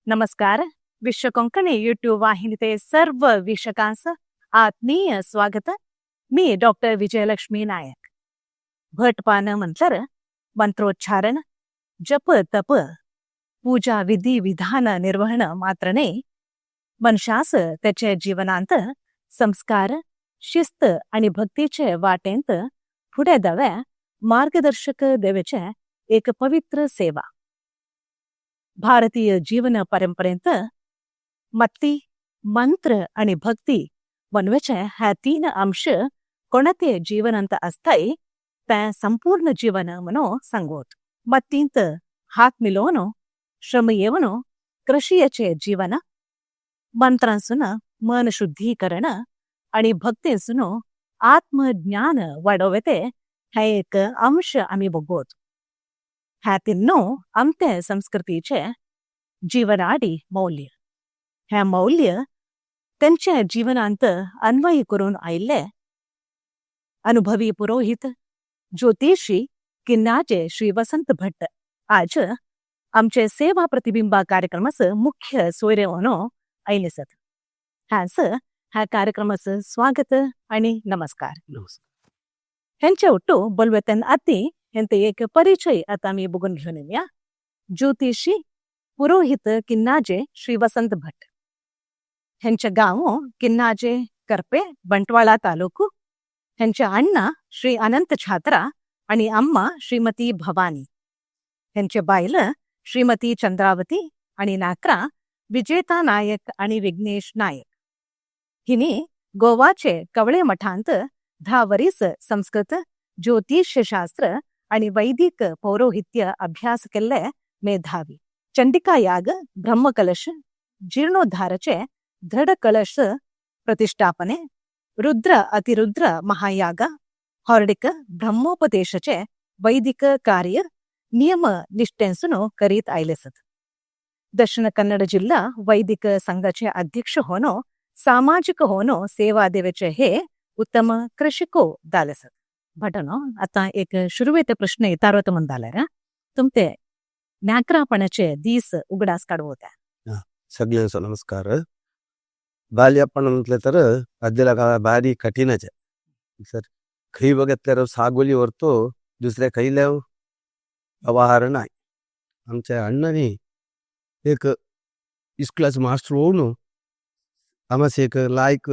नमस्कार. विश्व कोंकणी युट्यूब वाहिनीते सर्व वीक्षकांस आत्मीय स्वागत. मी डॉक्टर विजयलक्ष्मी नायक. भटपान म्हटल्यार मंत्रोच्चारण, जप तप, पूजा विधी विधान निर्वहण मात्र न्हय, मनशास त्याचे जीवनांत संस्कार, शिस्त आणि भक्तीचे वाटेंत फुडें दावे मार्गदर्शक देवेचे एक पवित्र सेवा. भारतीय जीवन परंपरेंत मत्ती, मंत्र आणि भक्ती बनवेचे ह्या तीन अंश कोणाते जीवनांत असताय ते संपूर्ण जीवन म्हणून सांगोत. मत्तींत हात मिलोवन श्रम येवन कृषियाचे जीवन, मंत्रांसून मन शुद्धीकरण आणि भक्तीसून आत्मज्ञान वाडोवते हे एक अंश आम्ही बघोत. ह्या तिन्नो आमचे संस्कृतीचे जीवनाडी मौल्य. हे मौल्य त्यांच्या जीवनांत अन्वय करून आयिल्ले अनुभवी पुरोहित ज्योतिषी किन्नाचे श्री वसंत भट्ट आज आमचे सेवा प्रतिबिंबा कार्यक्रमाचं मुख्य सोयरे म्हणून आयले सत. ह्याच ह्या कार्यक्रमाचं स्वागत आणि नमस्कार. नमस्कार. हेंचे ಒಟ್ಟು ಬಲ್ವೆತನ್ ಅತಿ हेंते एक परिचय आता आमी बघून घेऊन येऊया. ज्योतिषी पुरोहित किन्नाजे श्री वसंत भट हेंचे गांव किन्नाजे, करपे, बंटवाळा तालुको. हेंचे अण्णा श्री अनंत छात्रा आणि अम्मा श्रीमती भवानी. हेंचे बायल श्रीमती चंद्रावती आणि नाकरा विजेता नायक आणि विघ्नेश नायक. हिने गोवाचे कवळे मठांत 10 वरीस संस्कृत, ज्योतिषशास्त्र आणि वैदिक पौरोहित्य अभ्यास केल्ले मेधावी. चंडिका याग, ब्रह्मकलश जीर्णोद्धाराचे दृढ कलश प्रतिष्ठापने, रुद्र अतिरुद्र महायाग, हॉर्डिक ब्रह्मोपदेशाचे वैदिक कार्य नियम निष्ठेसून करीत आयले सत. दक्षिण कन्नड जिल्हा वैदिक संघाचे अध्यक्ष होनो सामाजिक होनो सेवा देवेचे हे उत्तम कृषिको दाले सत. भटनो, आता एक सुरुवेत प्रश्न येतारवत म्हणदाले. तुमते न्याकरापणाचे दीस उगडास काडवता. सगळ्यांचो नमस्कार. बाल्यपण म्हटलं तर आद्यला काळ भारी कठीणच आहे सर. खंय बघितल्यार सागोली व्हरतो, दुसऱ्या खंयले व्यवहार नाही. आमच्या अण्णांनी एक इस्कुलाचो मास्टर होऊन आमस एक लायक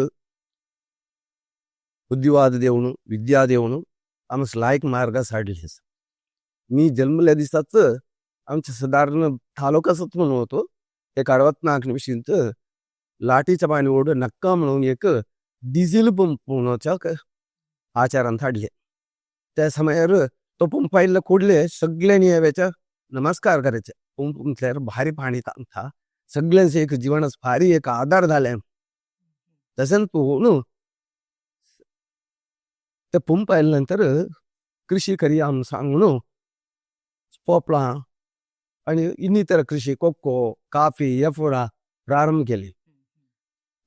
बुद्धिवाद देऊन, विद्या देऊन आमस लायक मार्गास हाडले. मी जन्मल्या दिसाच आमच्या साधारण तालुकाच म्हणून होतो एक 64 मिशींत लाटीच्या पाणी ओढ नक्का म्हणून एक डिझेल पंप म्हणून आचारांत हाडले. त्या समयार तो पंप आयिल्ले ಕೂಡಲೇ सगळ्यांनी याव्याच्या नमस्कार करायचे. पंप म्हटल्यार भारी पाणी तांता सगळ्यांचे एक जीवनास भारी एक आधार झाले. तसेच न्हू ते पंप आयल्या नंतर कृषी करी आम सांगून पोपळां आणि ಇನ್ನಿತರ कृषी, कोको, काफी, एफोडा प्रारंभ केली.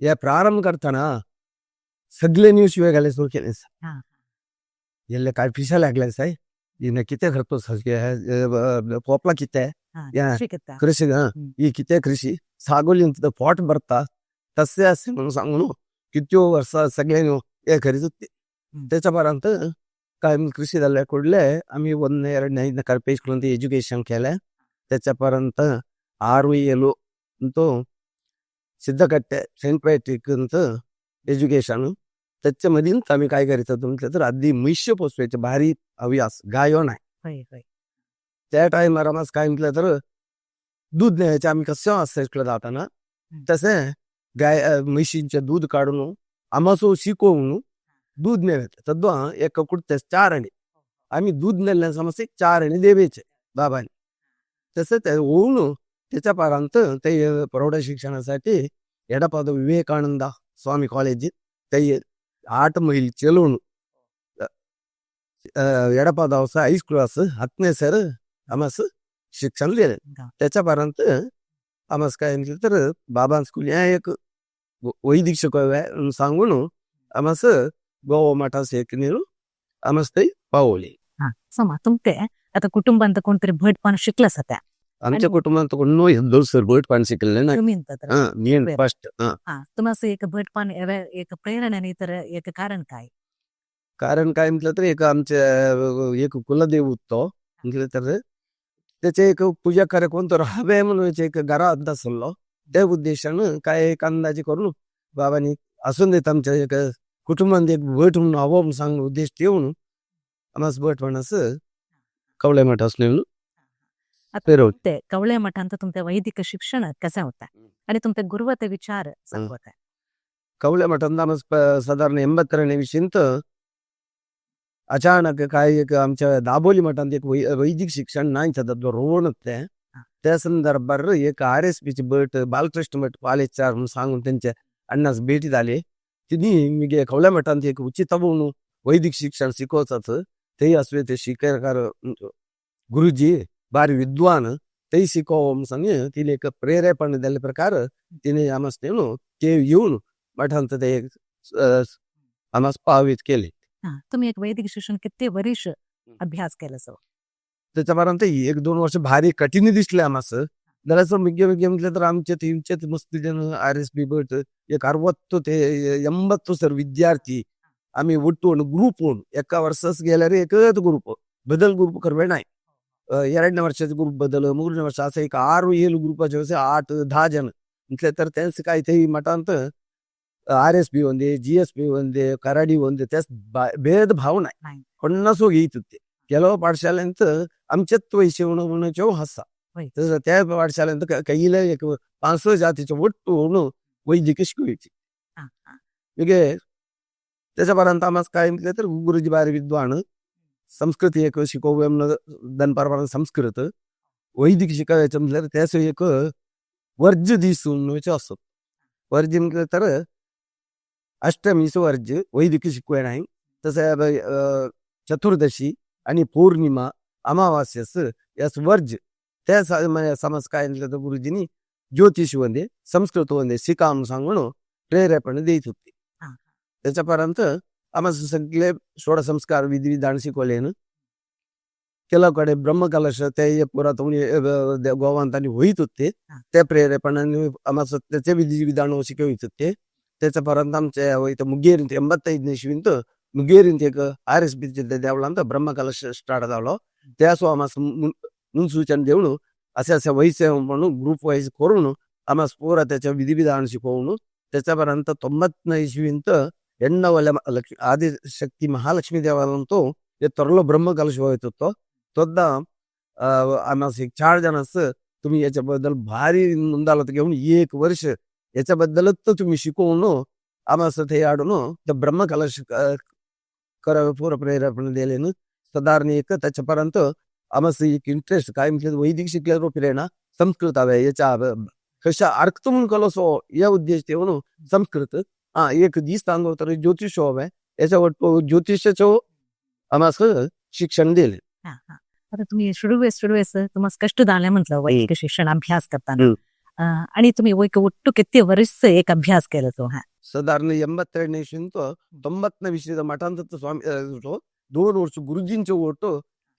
हे प्रारंभ करताना सगळे शिवाय घाले सुरू केले. येल्ले काय पिशा लागले साय, हिने कितें करतो, पोपला कितें या शिकता. कृषी ही कितें कृषी सागोली पोट भरता तसे असे म्हणून सांगून कित्यो वर्सां सगळ्यांनी हे करीत होते. त्याच्या उपरांत काय कृषी जाल्ल्या ಕೂಡಲೇ आम्ही ಒಂದನೇ ಎರಡನೇ ಐದನೇ ಕರ್ಪೆ ಸ್ಕೂಲ್ ಅಂತ ಎಜುಕೇಶನ್ केले. त्याच्यापर्यंत ಆರು ಏಳು ಅಂತೂ सिद्धकट्टे सेंट पॅट्रिक ಅಂತ एज्युकेशन. त्याच्यामध्ये आम्ही काय करायचं म्हटलं तर आधी म्हैस पोसवायचे, भारी हव्यास, गायो नाही. होय होय त्या टायमार आम्हाला काय म्हटलं तर दूध न्यायचे आम्ही कसं असायचं जाताना तसे गाय म्हशींचे दूध काढून आम्हाला शिकवून दूध न्यायचं. तद्वा एक कुठते 4 आणे आम्ही दूध नेल्या समज 4 आणे देवायचे बाबांनी. तसं ते होऊन त्याच्या परांत ते प्रौढ शिक्षणासाठी एडपाद विवेकानंद स्वामी कॉलेज ते 8 मैल चलून एडपाद हायस्कूल 10ನೇ सर आम्हाला शिक्षण दिले. त्याच्यापर्यंत आम्हाला काय म्हटलं तर बाबां स्कूल या एक वैदिक शिकवाय सांगून आम्हाला गोवा मठास एक नेऊन आम्हाला ते पावले. हा, समा तुमते आता कुटुंबांत कोणतरी भटपण शिकलंच होत्या. आमच्या कुटुंबात कोण दोन भटपान शिकले नाही. तुम्ही तर मी फर्स्ट. हा, तुम्हाला एक भटपान एक प्रेरणा नाही तर एक कारण काय? कारण काय म्हटलं तर एक आमच्या एक कुलदेव होतो म्हटलं तर त्याचे एक पूजा करे कोण तर हवे म्हणून एक घरा अंदाज सल्लो. त्या उद्देशानं काय एक अंदाजे करून बाबांनी असून देत आमच्या एक कुटुंबात एक भट म्हणून हवं म्हणून सांगून उद्देश ठेवून आम्हाला भट म्हणस कवळे मठ असले आता ते कवळे मठांत तुमचं वैदिक शिक्षण कसं होता आणि तुमचा गुरुवत विचार होता? कवळे मठांत आम्हाला साधारण 82 विशींत अचानक काय एक आमच्या दाबोली मठांत एक वैदिक शिक्षण नाही रोवण ते त्या संदर्भात एक RSP भट बालकृष्ण भट पालेचार म्हणून सांगून त्यांच्या अण्णास भेटी झाले. तिने मी कवळ्या मठांत एक उचित म्हणून वैदिक शिक्षण शिकवतात ते असवे ते शिकणार गुरुजी बारी विद्वान ते शिकव म्हणून सांग तिने एक प्रेरेपण दिल्या प्रकार तिने आम्हाला ते येऊन मठांत ते आम्हाला पावित केले. तुम्ही एक वैदिक शिक्षण किती वर्ष अभ्यास केला सो? त्याच्यापर्यंत 1-2 वर्ष भारी कठीण दिसले आम्हाला. जरासं मिग्य मिग्य म्हटलं तर आमच्या तीनच्यात मस्ती जण RSP भट एक 60 ते 80 सर विद्यार्थी आम्ही उठून ग्रुप होऊन एका वर्षाच गेल्यावर एकच ग्रुप बदल ग्रुप करवे नाही. 2ನೇ ವರ್ಷದ ग्रुप बदल 3ನೇ ವರ್ಷ असं एक 6-7 ग्रुपाचे 8-10 जण म्हटलं तर त्यांचं काय ते मठांत RSP ಒಂದೇ GSP ಒಂದೇ कराडी ಒಂದೇ त्यास भेदभाव नाही कोणास येत होते. ಕೆಲವು पाठशाळेंत आमच्यात वैश्य म्हणून हसा तसं त्या पाठशाळेंत कैला एक 500 जातीचे ಒಟ್ಟು वैदिक शिकवायची. म्हणजे त्याच्यापर्यंत आम्हाला काय म्हटलं तर गुरुजी बारी विद्वान संस्कृत एक शिकवू दनपारपर्यंत संस्कृत वैदिक शिकायचं म्हटलं तर त्याचं एक वर्ज दिसून असत. वर्ज म्हटलं तर अष्टमीचं वर्ज वैदिक शिकवाय नाही. तसं चतुर्दशी आणि पौर्णिमा अमावास्यास यास वर्ज त्या समज काय म्हटलं तर गुरुजींनी ज्योतिष वंदे संस्कृत वंदे शिका म्हणून सांगून प्रेरेपण देत होते. त्याच्यापर्यंत आम्हाला सगळे सोळा संस्कार विधी विधान शिकवले. ಕೆಲವು ब्रह्मकलश ते पुरात गोवांतांनी होईत होते त्या प्रेरेपणाने आम्हाला त्याचे विधी विधान शिकवित होते. त्याच्यापर्यंत आमच्या इथं मुगेरींत 85ನೇ ಇಸ್ವಿಂತ मुगेरींत एक RSP देवळांत ब्रह्मकलश स्टार्ट जालो. त्यासो आम्हाला मुन्सूचन देऊन असे असे वैसे म्हणून ग्रुप वाईज करून आम्हाला पुरा त्याच्या विधिविधान शिकवून त्याच्यापर्यंत 90ನೇ ಇಸ್ವಿಂತ ಎಣ್ಣವಲ ಲಕ್ಷ್ಮಿ ಆದಿಶಕ್ತಿ ಮಹಾಲಕ್ಷ್ಮಿ ದೇವಾಲಂತೂ ತೊರलो ब्रह्मकलश होत होतो. तोदा आम्हाला एक 4 जण तुम्ही याच्याबद्दल भारी नोंदालत घेऊन 1 वर्ष याच्याबद्दलच तर तुम्ही शिकवून आम्हाला ते आडून त्या ब्रह्मकलश करावे पूर प्रेरणा दिले. साधारण एक त्याच्यापर्यंत आम्हाला एक इंटरेस्ट काय म्हटलं वैदिक शिकल्यावर प्रेरणा संस्कृत हवे याच्या कशा अर्थ म्हणून कलसो या उद्देश ठेवून संस्कृत हा एक दीस सांगो तर ज्योतिष हवे याच्यावर ज्योतिषाचं आम्हाला शिक्षण दिले. आता तुम्ही सुरुवेस सुरुवेस तुम्हाला कष्ट झाले म्हटलं वैदिक शिक्षण अभ्यास करताना आणि तुम्ही ಒಟ್ಟು किती वर्ष एक अभ्यास केला तो? हा, साधारण 82ನೇ ಇಸ್ವಿಂತ 90ನೇ विषयದ मठांत स्वामी 2 वर्ष गुरुजींचे ओटो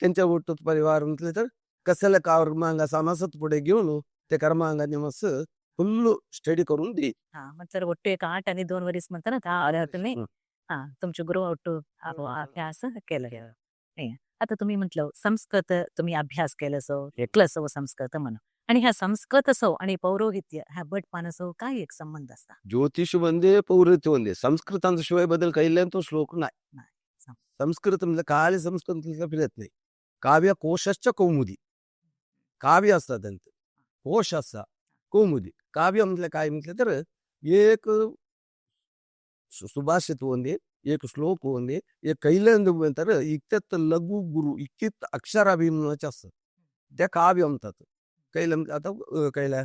त्यांच्या ओटो परिवार म्हटलं तर कशाला कर्मांग समासात पुढे घेऊन ते कर्मांगाने मस्त फुल स्टडी करून दे. हा, मग ಒಟ್ಟು एक 8 आणि 2 वर्ष म्हणता ना तुम्ही हा तुमचे गुरु ಒಟ್ಟು अभ्यास केलं. आता तुम्ही म्हटलं संस्कृत तुम्ही अभ्यास केलं सो घेतलं सो संस्कृत म्हणून आणि ह्या संस्कृत सो आणि पौरोहित्य ह्या भटपानासो काय एक संबंध असता? ज्योतिष ಒಂದೇ पौरोहित्य ಒಂದೇ संस्कृतांशिवाय बदल कैले तो श्लोक नाही. संस्कृत म्हणजे काली संस्कृत फिरत नाही. काव्य कोशश्च कौमुदी काव्य असतात त्यांचं कोश असा कौमुदी काव्य म्हटलं काय म्हटलं तर एक सुभाषित ಒಂದೇ एक श्लोक ಒಂದೇ एक कैलंद म्हणतात इतक्यात लघु गुरु इतकेत अक्षराभिमानाचे असतात त्या काव्य म्हणतात. कैलं आता कैला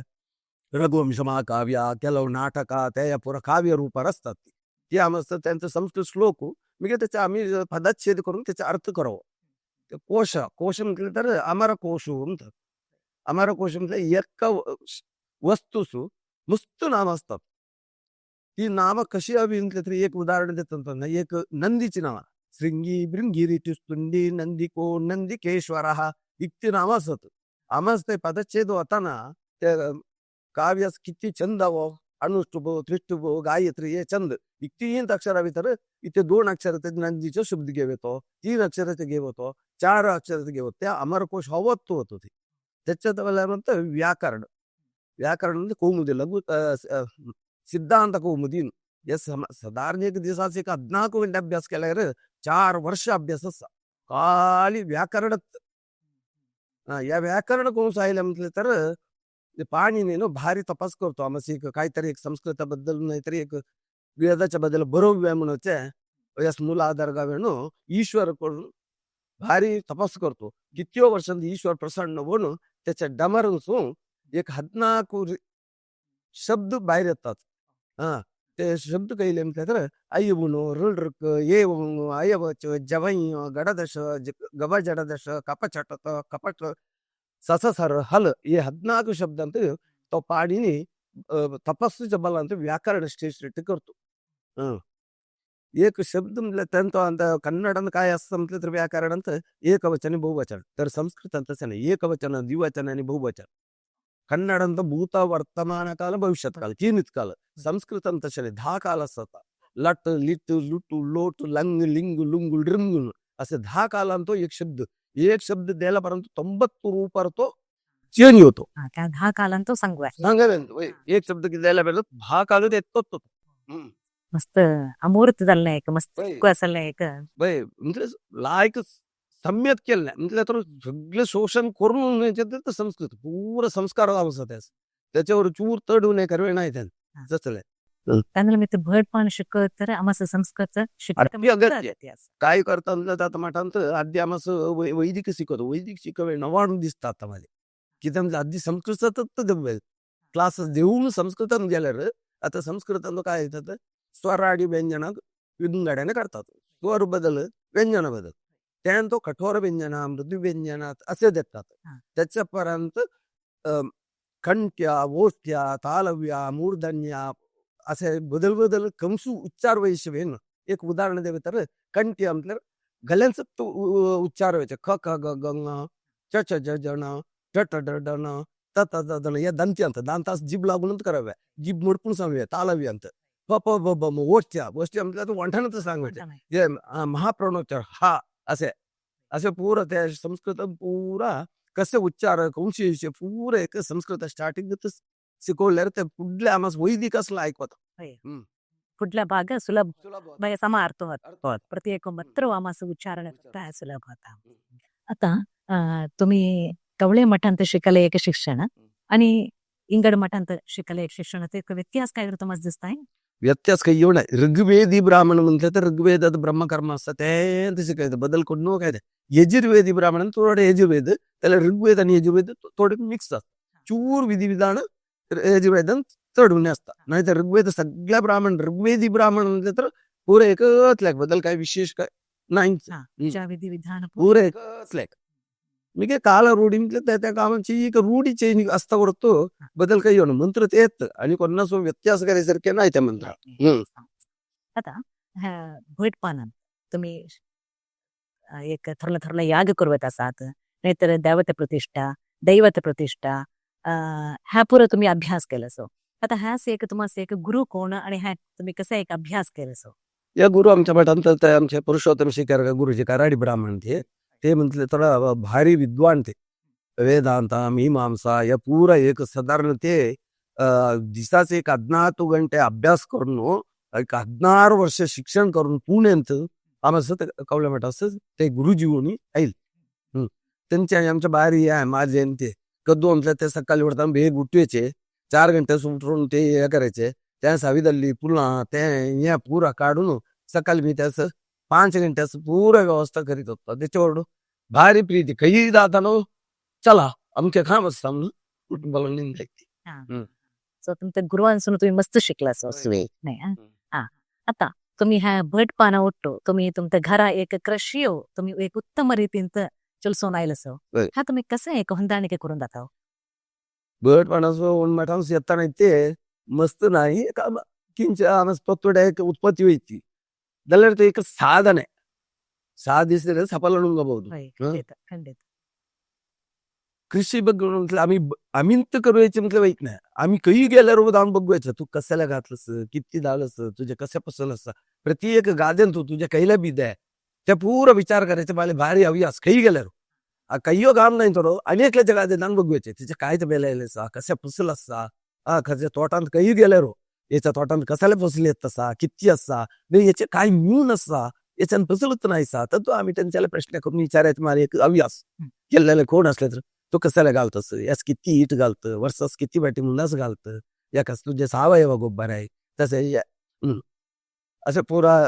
रघुवंश महाकाव्य ಕೆಲವು नाटक त्या पुरा काव्य रूपार असतात. ते आम्हाला त्यांचं संस्कृत श्लोक म्हणजे त्याचा आम्ही पदच्छेद करून त्याचा अर्थ करावं. ते कोश कोश म्हटलं तर अमर कोश म्हणतात. अमर कोश म्हटलं एका वस्तूसू मस्त नाम असतात. ती नावं कशी हवी म्हटलं तरी एक उदाहरण देतो ना एक नंदीची नावं श्रृंगी भृंगी ऋतुस्तुंडी नंदिको नंदिकेश्वर हा इतकी नावं असतात. आमच ते पदच्छेद होताना ते काव्यास किती छंद हवो, अनुष्टुभ, त्रिष्टुभ, गायत्री हे छंद इतकी अक्षरा भितर इथे 2 अक्षर नंदीचे शब्द घेतो, 3 अक्षराचे घेतो, 4 अक्षराचे घेतो, त्या अमरकोश हवत्व होत होती. त्याच्यात म्हणतं व्याकरण. व्याकरण म्हणजे कौमुदी, लघु सिद्धांत कौमुदी. या साधारण एक दिवसाचे एक 14 घंटे अभ्यास केल्यावर 4 वर्ष अभ्यास असा खाली व्याकरण. या व्याकरण कोण साहिलं म्हटलं तर पाणीने भारी तपास करतो. आम्हाला एक काहीतरी एक संस्कृताबद्दल नाहीतरी एक वेदाच्या बद्दल बरोबर म्हणूचे यास मूलाधार गावेणू ईश्वर करून भारी तपास करतो. किती वर्षांत ईश्वर प्रसन्न होऊन त्याच्या डमरून एक 14 शब्द बाहेर येतात. हा ते शब्द काही म्हटलं तर अय्युनो ऋक ये अयवच जवई गडदश गब जडदश कपचटत कपट सससर हल हे 14 शब्द ಅಂತ तो पाणिनी तपस्वीच्या बलांत व्याकरण श्रेष्ठ करतो. एक शब्द म्हटलं त्यांचं अंत कन्नडन काय असतं म्हटलं तर व्याकरण ಅಂತ एकवचन बहुवचन, तर संस्कृत तसं नाही, एकवचन द्विवचन आणि बहुवचन. कन्नड ಅಂತ भूत वर्तमान काल भविष्यत काल तीन काल, संस्कृत तसे नाही, 10 काल असतात. लट लिट लुटू लोट लंग लिंग लुंग लृंग असे 10 कालांतो एक शब्द, एक शब्द द्यायला परंतु 90 रूपार तो चेंज होतो. त्या 10 कालांतो सांगूया. सांगा एक शब्द द्यायला पाहिजे 10 काल येतो तो. मस्त अमूर्त झालं नाही मस्त असेल नाही. म्हणजे लायक सम्यक केलं नाही म्हटलं तर सगळे शोषण करून संस्कृत पुरं संस्कार त्याच त्याच्यावर चूर तडू नाही करवे नाही त्यानं जसं त्यानंतर मी ते भट पण शिकत तर आम्हाला संस्कृत शिकत. काय करतात आता मठांत आधी आम्हाला वैदिक शिकवतो, वैदिक शिकवे नवाणू दिसतात आता मला की त्यांना आधी संस्कृतातच क्लास देऊन संस्कृतात गेल्यावर आता संस्कृतात काय येतात स्वर आणि व्यंजन विंगड्याने करतात, स्वर बदल व्यंजन बदल, त्यानंतर तो कठोर व्यंजन मृदू व्यंजन असे देतात. त्याच्यापर्यंत कंठ्या ओष्ठ्या तालव्या मूर्धन्या असे बदल बदल कंसू उच्चार वैश्य. एक उदाहरण द्यावे तर कंठ्या म्हटलं गल्यांचं तो उच्चार व्हायचे ख ख ग ग ङ च च ज ज न ट ट ड ड न त त the the न या दंत्य अंत दांतास जीभ लागून कराव्या, जीभ मोडपून सांगूया तालव्य अंत प प ब ब म ओष्ठ्या ओष्ठ्या म्हटलं तर वंठानच सांगायचे महाप्रणोच्चार हा असे असे पुरं त्या संस्कृत पुरा कसे उच्चार कंशी पुरं एक संस्कृत स्टार्टिंग शिकवल्यावर ते पुढल्या आम्हाला वैदिक असलं ऐकवत पुढला भाग सुलभ समा अर्थ होता, प्रत्येक मंत्र आम्हाला उच्चारण सुलभ होता. आता तुम्ही कवळे मठांत शिकले एक शिक्षण आणि इंगड मठांत शिकले एक शिक्षण, ते व्यत्यास काय तुम्हाला दिसत आहे? व्यत्यास काही येऊ नाही. ऋग्वेदी ब्राह्मण म्हटलं तर ऋग्वेदात ब्रह्मकर्म असतात ते शिकायचं बदल करून काय. यजुर्वेदी ब्राह्मण थोडं यजुर्वेद त्याला ऋग्वेद आणि यजुर्वेद थोडे मिक्स असतात, चूर विधिविधान यजुर्वेदन चढवणे असतात. नाही तर ऋग्वेद सगळ्या ब्राह्मण ऋग्वेदी ब्राह्मण म्हटलं तर पुरे एकच लाग बदल काय विशेष काय नाही, विधिविधान पुरे एकच लाग. मी काय काल रूढी म्हटलं त्या त्या कामाची एक रूढी चेंज असता करतो बदल काही होणं मंत्र ते येत आणि कोणासो व्यत्यास करायसारखे नाही त्या मंत्र. आता भटपानात तुम्ही एक थोरला थोरला याग करवत असात नाहीतर दैवत प्रतिष्ठा दैवत प्रतिष्ठा ह्या पुरं तुम्ही अभ्यास केला सो आता ह्याच एक तुम्हाला एक गुरु कोण आणि ह्या तुम्ही कसं एक अभ्यास केला सो? या गुरु आमच्या मठांत आमचे पुरुषोत्तम शिकार गुरुजी कराडी ब्राह्मण ते ते म्हटले थोडा भारी विद्वान ते वेदांत मीमांसा या पुरा एक साधारण ते दिसाचे एक 14 घंटे अभ्यास करून एक 16 वर्ष शिक्षण करून पुण्यात आम्हाला कवल्या मठ असं ते गुरुजी म्हणून येईल. त्यांच्या आमच्या बाहेर या माझे ते कद्दू म्हटलं ते सकाळी उठताना बेग उठवायचे 4 घंटे उठून ते हे करायचे त्या साविदल्ली पुन्हा ते या पुरा काढून सकाळी मी त्याचं 5 घंट्याचं पुरा व्यवस्था करीत होतो. त्याच्यावर भारी प्रीती काही दातानो चला आमच्या काम असतं कुटुंबाला निंदा. सो तुमच्या गुरुवांसून तुम्ही मस्त शिकला सो नाही. हा आता तुम्ही ह्या भटपाना उठतो तुम्ही तुमच्या घरा एक कृषियो तुम्ही एक उत्तम रीतीन चलसोन आयलं सो हा तुम्ही कसं एक ಹೊಂದಾಣಿಕೆ करून दाखव? भटपानाचो मठांस येताना ते मस्त नाही किंच तत्व एक उत्पत्ती व्हायची जाल्यार ते एक साधन आहे साधिसले सफल नुंगಬಹುದು. खंडित खंडित. कृषी बघून म्हटलं आम्ही आम्ही तर करायचे म्हटलं माहित नाही. आम्ही काही गेल्यावर जाऊन बघवायचं, तू कशाला घातलंस, किती झालंस, तुझ्या कशा पसल असं, प्रत्येक गार्डन तू तुझ्या कैला बी द्या, त्या पुरा विचार करायचं. मला भारी हवी असं काही गेल्यावर काही काम नाही थोडं अनेकल्याच्या गार्डन जाऊन बघवायचे, त्याच्या काय तर बेलायला कशा फसल असता, हा खरं तोटांत काही गेल्यावर याच्या तोटांत कशाला फसल येत तसा, किती असा नाही, याचे काय मिळून असा, याच्यानं फसलत नाही सा. तर तो आम्ही त्यांच्याला प्रश्न करून विचारायचं. मला एक अव्यास केलेलं कोण असलं तर तो कशाला घालत असं, यास किती ईट घालतं, वर्षास किती वाटी मुलाच घालतं, या कस तुझ्या सावयवा गोब्बर आहे तसं असं पुरा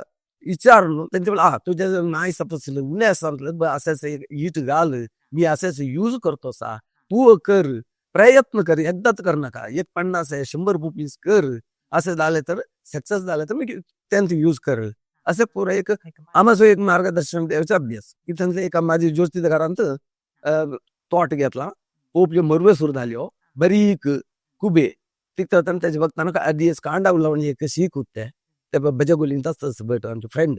विचारून त्यांच्या हा तुझ्या नाही सपसलं उन्या सांगितलं असं ईट घाल, मी असंच यूज करतो सा, तू कर, प्रयत्न कर, एकदाच कर नका, एक 50 आहे 100 रुपीज कर, असं झालं तर सक्सेस झालं तर मी त्यांचं यूज कर, असं पुरं एक आम्हाला एक मार्गदर्शन द्यायचा अभ्यास. की त्यांचं एका माझी ज्योती घरांत तोट घेतला, पोपले मरवे सुरू झाली हो बरीक कुबे तिथं त्याच्या बघताना आधी कांडाव लावून एक शीख होते त्या बजगोलीन तसंच भेट आमचे फ्रेंड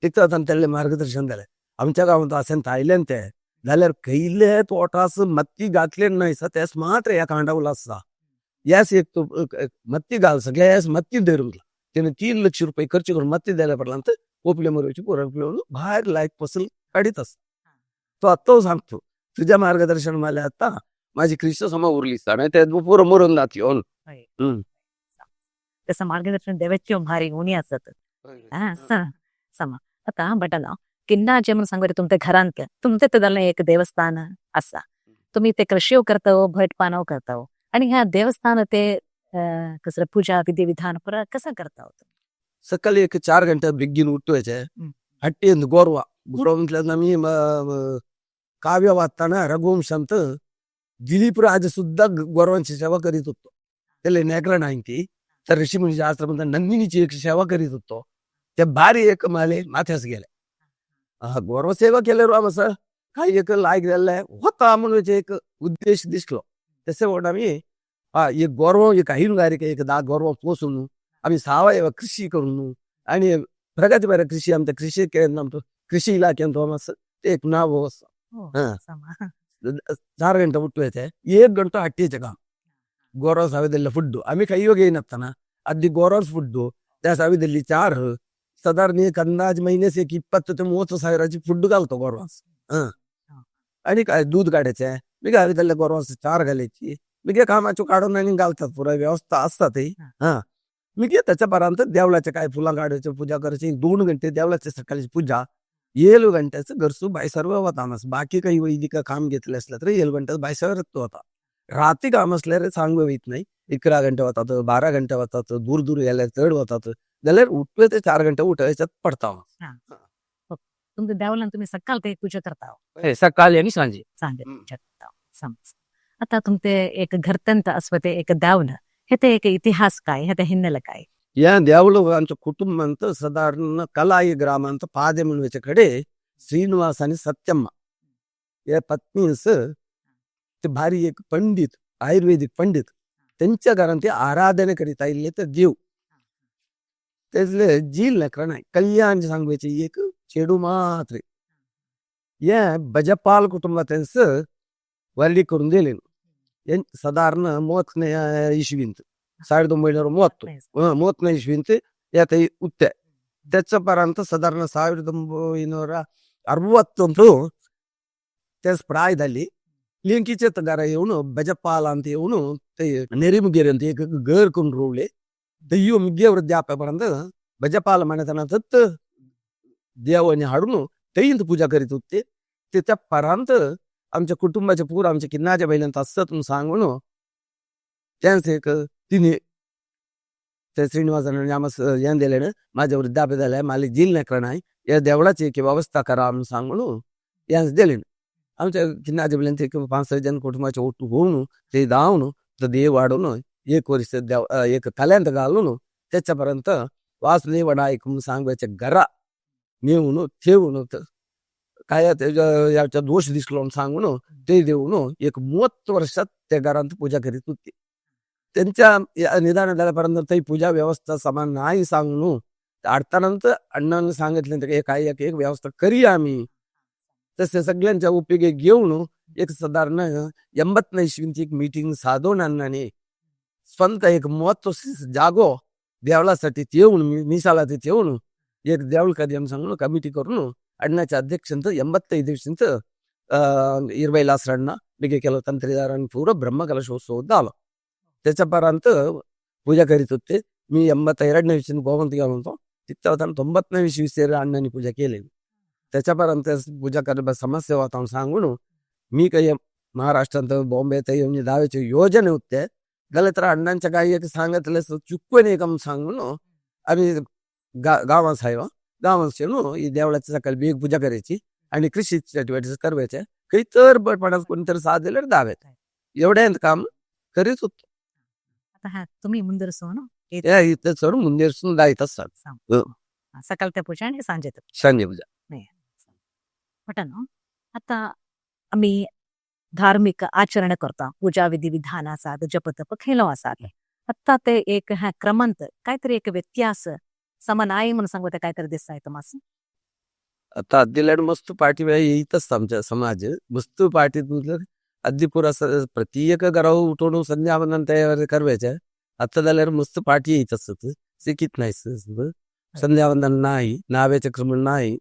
तिथं त्याला मार्गदर्शन झालं. आमच्या गावात असं थायलंड ते झाल्यावर कैले तोटास मत्ती घातले नाही सा, त्यास मात्र या कांडावला असा यास एक तो मत्ती घाल सगळ्या यास मत्ती धरून त्याने 3 लक्ष रुपये खर्च करून मत्ती द्यायला पडला. तर पोपले मरवायची पोरं बाहेर लायक फसल काढीत अस. तो आत्ता सांगतो तुझ्या मार्गदर्शन मला आता माझी कृष्ण समा उरली नाही त्या पोरं मरून जाते. तसं मार्गदर्शन देवाची भारी उणी असत समा. आता बटना किन्नाचे म्हणून सांगू तुमच्या घरांत तुमच्या तर एक देवस्थान असा, तुम्ही ते कृषी करताव, भटपानाव करताव, आणि ह्या देवस्थान ते कसं पूजा विधी विधान पुरा कसं करताव? सकाळी एक 4 घंटे बेगीन उठवायचे, हट्टी गोरवा गोरवा म्हटलं मी काव्य वाचताना रघुवंशांत दिलीप राज सुद्धा गोरवांची सेवा करीत होतो, त्याला नेकरा नाही ती तर ऋषी मुनीच्या आश्रमात नंदिनीची एक सेवा करीत होतो, त्या भारी एक माले माथ्यास गेल्या. गोरव सेवा केल्यावर आम्हाला काही एक लायक झालेला होता म्हणून एक उद्देश दिसलो. तसे म्हणून आम्ही हा एक गोरव एक हैनुगारिके एक 10 गोरव पोसून आम्ही सावयव कृषी करून आणि प्रगतिपर कृषी आमच्या कृषी केंद्र कृषी इलाख्यांत ते एक नाव असं. 4 घंटे उठवायचे, 1 घंटा हट्टीचे काम गोरव सावेदल्ल फुड्डू आम्ही काही योग येईनताना आधी गोरव फुड्डू त्या सावेदल्ली 4 साधारण एक अंदाज महिन्यास एक 20 ते 30 ಸಾವಿराची फुड्डू घालतो गोरवास. आणि काय दूध काढायचे मी काय त्याला गोरवास 4 घालायची मी काय कामाचो काढून आणि घालतात पुरा व्यवस्था असतात ते. हा मी काय त्याच्यापर्यंत देवळाचे काय फुलं काढायचे पूजा करायची 2 घंटे देवळाचे सकाळची पूजा 7 घंट्याचं घरसू बाई सर्व होता आम्हाला. बाकी काही वैदिक काम घेतलं असलं तर 7 घंट्यात बाई सर्व होता. रात्री काम असल्यावर सांगू येत नाही, 11 घंटे होतात, 12 घंटे होतात, दूर दूर गेल्या चढ होतात, जाल्यार उठवे ते 4 घंटे उठायच्यात पडता. तुमच्या देवळान तुम्ही सकाळ ते पूजा करता? सकाळी आणि सांजे. सांजे पूजा करता. समज आता तुमचे एक घरतंत असं ते एक देवल हे ते एक इतिहास काय, हे ते हिन्नेल काय? या देवळ आमच्या कुटुंबांत साधारण कलाई ग्रामांत पादे म्हणवायच्या कडे श्रीनिवास आणि सत्यम्मा या पत्नीस ते भारी एक पंडित आयुर्वेदिक पंडित त्यांच्या घरात ते आराधना करीत आले तर देव त्यातले जील नकरा नाही कल्याण सांगवायचे एक चेडू मात्र या बजपाल कुटुंबात त्यांचं वर्डी करून दिले साधारण 30ನೇ इसवींत 1930 30ನೇ इसवींत या ते उत्ते त्याच्यापर्यंत साधारण 1961 त्यास प्रायದಲ್ಲಿ ಲಿಂಕಿಚೆ ಗಾರ ಇವನು ಬಜಪಾಲ ಅಂತ ಇವನು ನೆರಿಮುಗೇರಿ ಅಂತ एक घर करून रोवले ದಯ್ಯೋ ಮಿಗ್ಗೆ वृद्धाप्यापर्यंत बजपाल मनेतನ तत् देवाने हाडून तैंत पूजा करीत होते. त्याच्या परांत आमच्या कुटुंबाच्या पूर आमच्या किन्नाच्या बैलांत असत म्हणून सांगून त्यांचं एक तिने त्या श्रीनिवासाने आम्हाला यान दिल्यानं माझ्या वृद्धाप्य झालंय मला जील नाही नाही या देवळाची एक व्यवस्था करा म्हणून सांगून यांचं दिले. आमच्या किन्नाच्या बैलांत एक 5-6 जण कुटुंबाचे ओटू होऊन ते धावून तर देव वाढवून एक वर्ष देव एक कल्यांत घालून त्याच्यापर्यंत वासुदेव नाईक म्हणून सांगायच्या घरा नेऊन ठेवून काय याचा दोष दिसलो म्हणून सांगून ते देऊन एक 30 वर्षात त्या घरात पूजा करीत होती. त्यांच्या निदान झाल्यापर्यंत ती पूजा व्यवस्था समान नाही सांगून अडतानंतर अण्णांना सांगितलं की काय एक एक व्यवस्था करूया आम्ही तसे सगळ्यांच्या उपयोगी घेऊन एक साधारण 80 इस्वींत एक मीटिंग साधून अण्णांनी स्वतः एक महत्व जागो देवळासाठी येऊन मिसाला येऊन एक देवळ कधी आम्ही सांगून कमिटी करून अण्णाच्या अध्यक्षंत 85 इस्वींत इरबाई लासरांना बेगे केलं तंत्रीदारांनी पूर्ण ब्रह्मकलशोत्सव झाला. त्याच्यापर्यंत पूजा करीत होते. मी 82 इस्वींत गोवंत गेलो होतो, तिथं 90 इस्वी सेर अण्णांनी पूजा केलेली. त्याच्यापर्यंत पूजा करायला समस्या होता सांगून मी काही महाराष्ट्रात बॉम्बे येऊन दाव्याचे योजने होते गेले, तर अण्णांच्या काही एक सांगितलं चुकून एक सांगून आम्ही गावात साहेब गावात येऊन देवळाची सकाळी बेग पूजा करायची आणि कृषी चटुवटिकेचं करवायचे, काही तर बटपाण्यात कोणतरी साथ दिलं तर दाव्यात एवढ्या काम करीत होतो. आता हा तुम्ही मुंदर सोन या इथं चढून मुंदेर दायत असतात. हो. सकाळच्या पूजा आणि सांजे सांजे पूजा. पटन. आता आम्ही धार्मिक आचरण करता, पूजा विधी विधान आसात, जपतप खेलो आसात. आत्ता ते एक ह्या क्रमांत काहीतरी एक व्यत्यास समान आहे म्हणून सांगू, ते काहीतरी दिसताय तुम्हाला? आता अद्दीला मस्त पार्टी येतच आमच्या समाज मस्त पार्टीत म्हटलं अद्दी पुरा प्रत्येक घरावर उठवून संध्यावंदन तयार करवायच्या. आता झाल्यावर मस्त पार्टी येत असत, शिकित नाही, संध्यावंदन नाही, नाव्याचे क्रम नाही,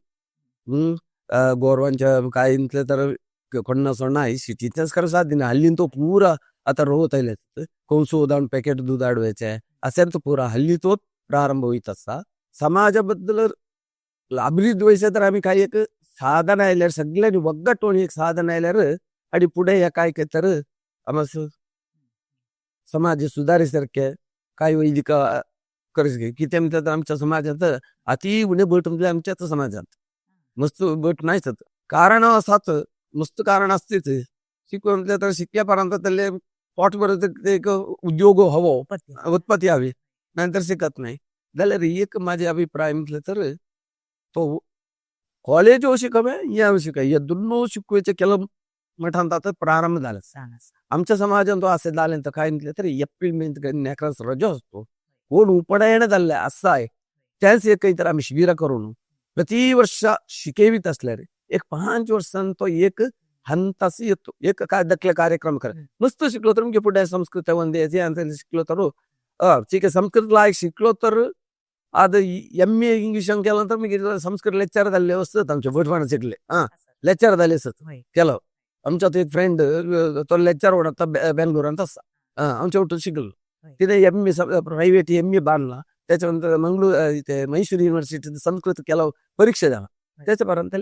गोरवांच्या काय म्हटलं तर कोणास नाही, सिटीतच खरं साथ नाही. हल्ली तो पुरा आता रोहत आले कोणसो उदाहरण पॅकेट दूध आडवायचे असेल तर पुरा हल्ली तो प्रारंभ होईत असा. समाजाबद्दल अभिवृद्धी व्हायचं तर आम्ही काही एक साधन आयल्यार सगळ्यांनी वग्गट एक साधन आयल्यार आणि पुढे या काय काय तर आम्हाला समाज सुधारीसारखे काही वैदिक करत किती म्हणतात. आमच्या समाजात अति उणे भट म्हणजे आमच्याच समाजात मस्त भट नाहीच. कारण असाच मस्त कारण असतेच. शिकू म्हटलं तर शिकल्यापर्यंत त्याला पोटभर ते एक उद्योग हवो, उत्पत्ती हवी, नंतर शिकत नाही. जाल्यार एक माझे अभिप्राय म्हटलं तर तो कॉलेज शिकवे या शिकाय या दोन शिकवायचे केलं मठांत आता प्रारंभ झाला आमच्या समाजात. तो असे झाले तर काय म्हटलं तर एप्रिल महिन्यात नेकरांस रजा असतो, कोण उपडा येणं झालं असं आहे. त्याच एक काहीतरी आम्ही शिबिरा करून प्रतिवर्ष शिकेवीत असल्यारे एक 5 वर्षांत तो एक हंतास येतो एक काय दखले कार्यक्रम कर मस्त शिकलो तर म्हणजे पुढे संस्कृत वंदे शिकलो तर ठीक आहे. संस्कृत लायक शिकलो तर आता एम ए इंग्लिश केलं तर मी संस्कृत लेक्चर झाले असत आमच्या भटवाणा शिकले हा लेक्चर झाले असत केलं. आमच्या एक फ्रेंड तो लेक्चर होता बेंगलोरांत असा आमच्या उठून शिकलो तिथे M A private M A बांधला. त्याच्यानंतर मंगळूर इथे म्हैसूर युनिव्हर्सिटीत संस्कृत केलं, परीक्षा द्यावा, त्याच्यापर्यंत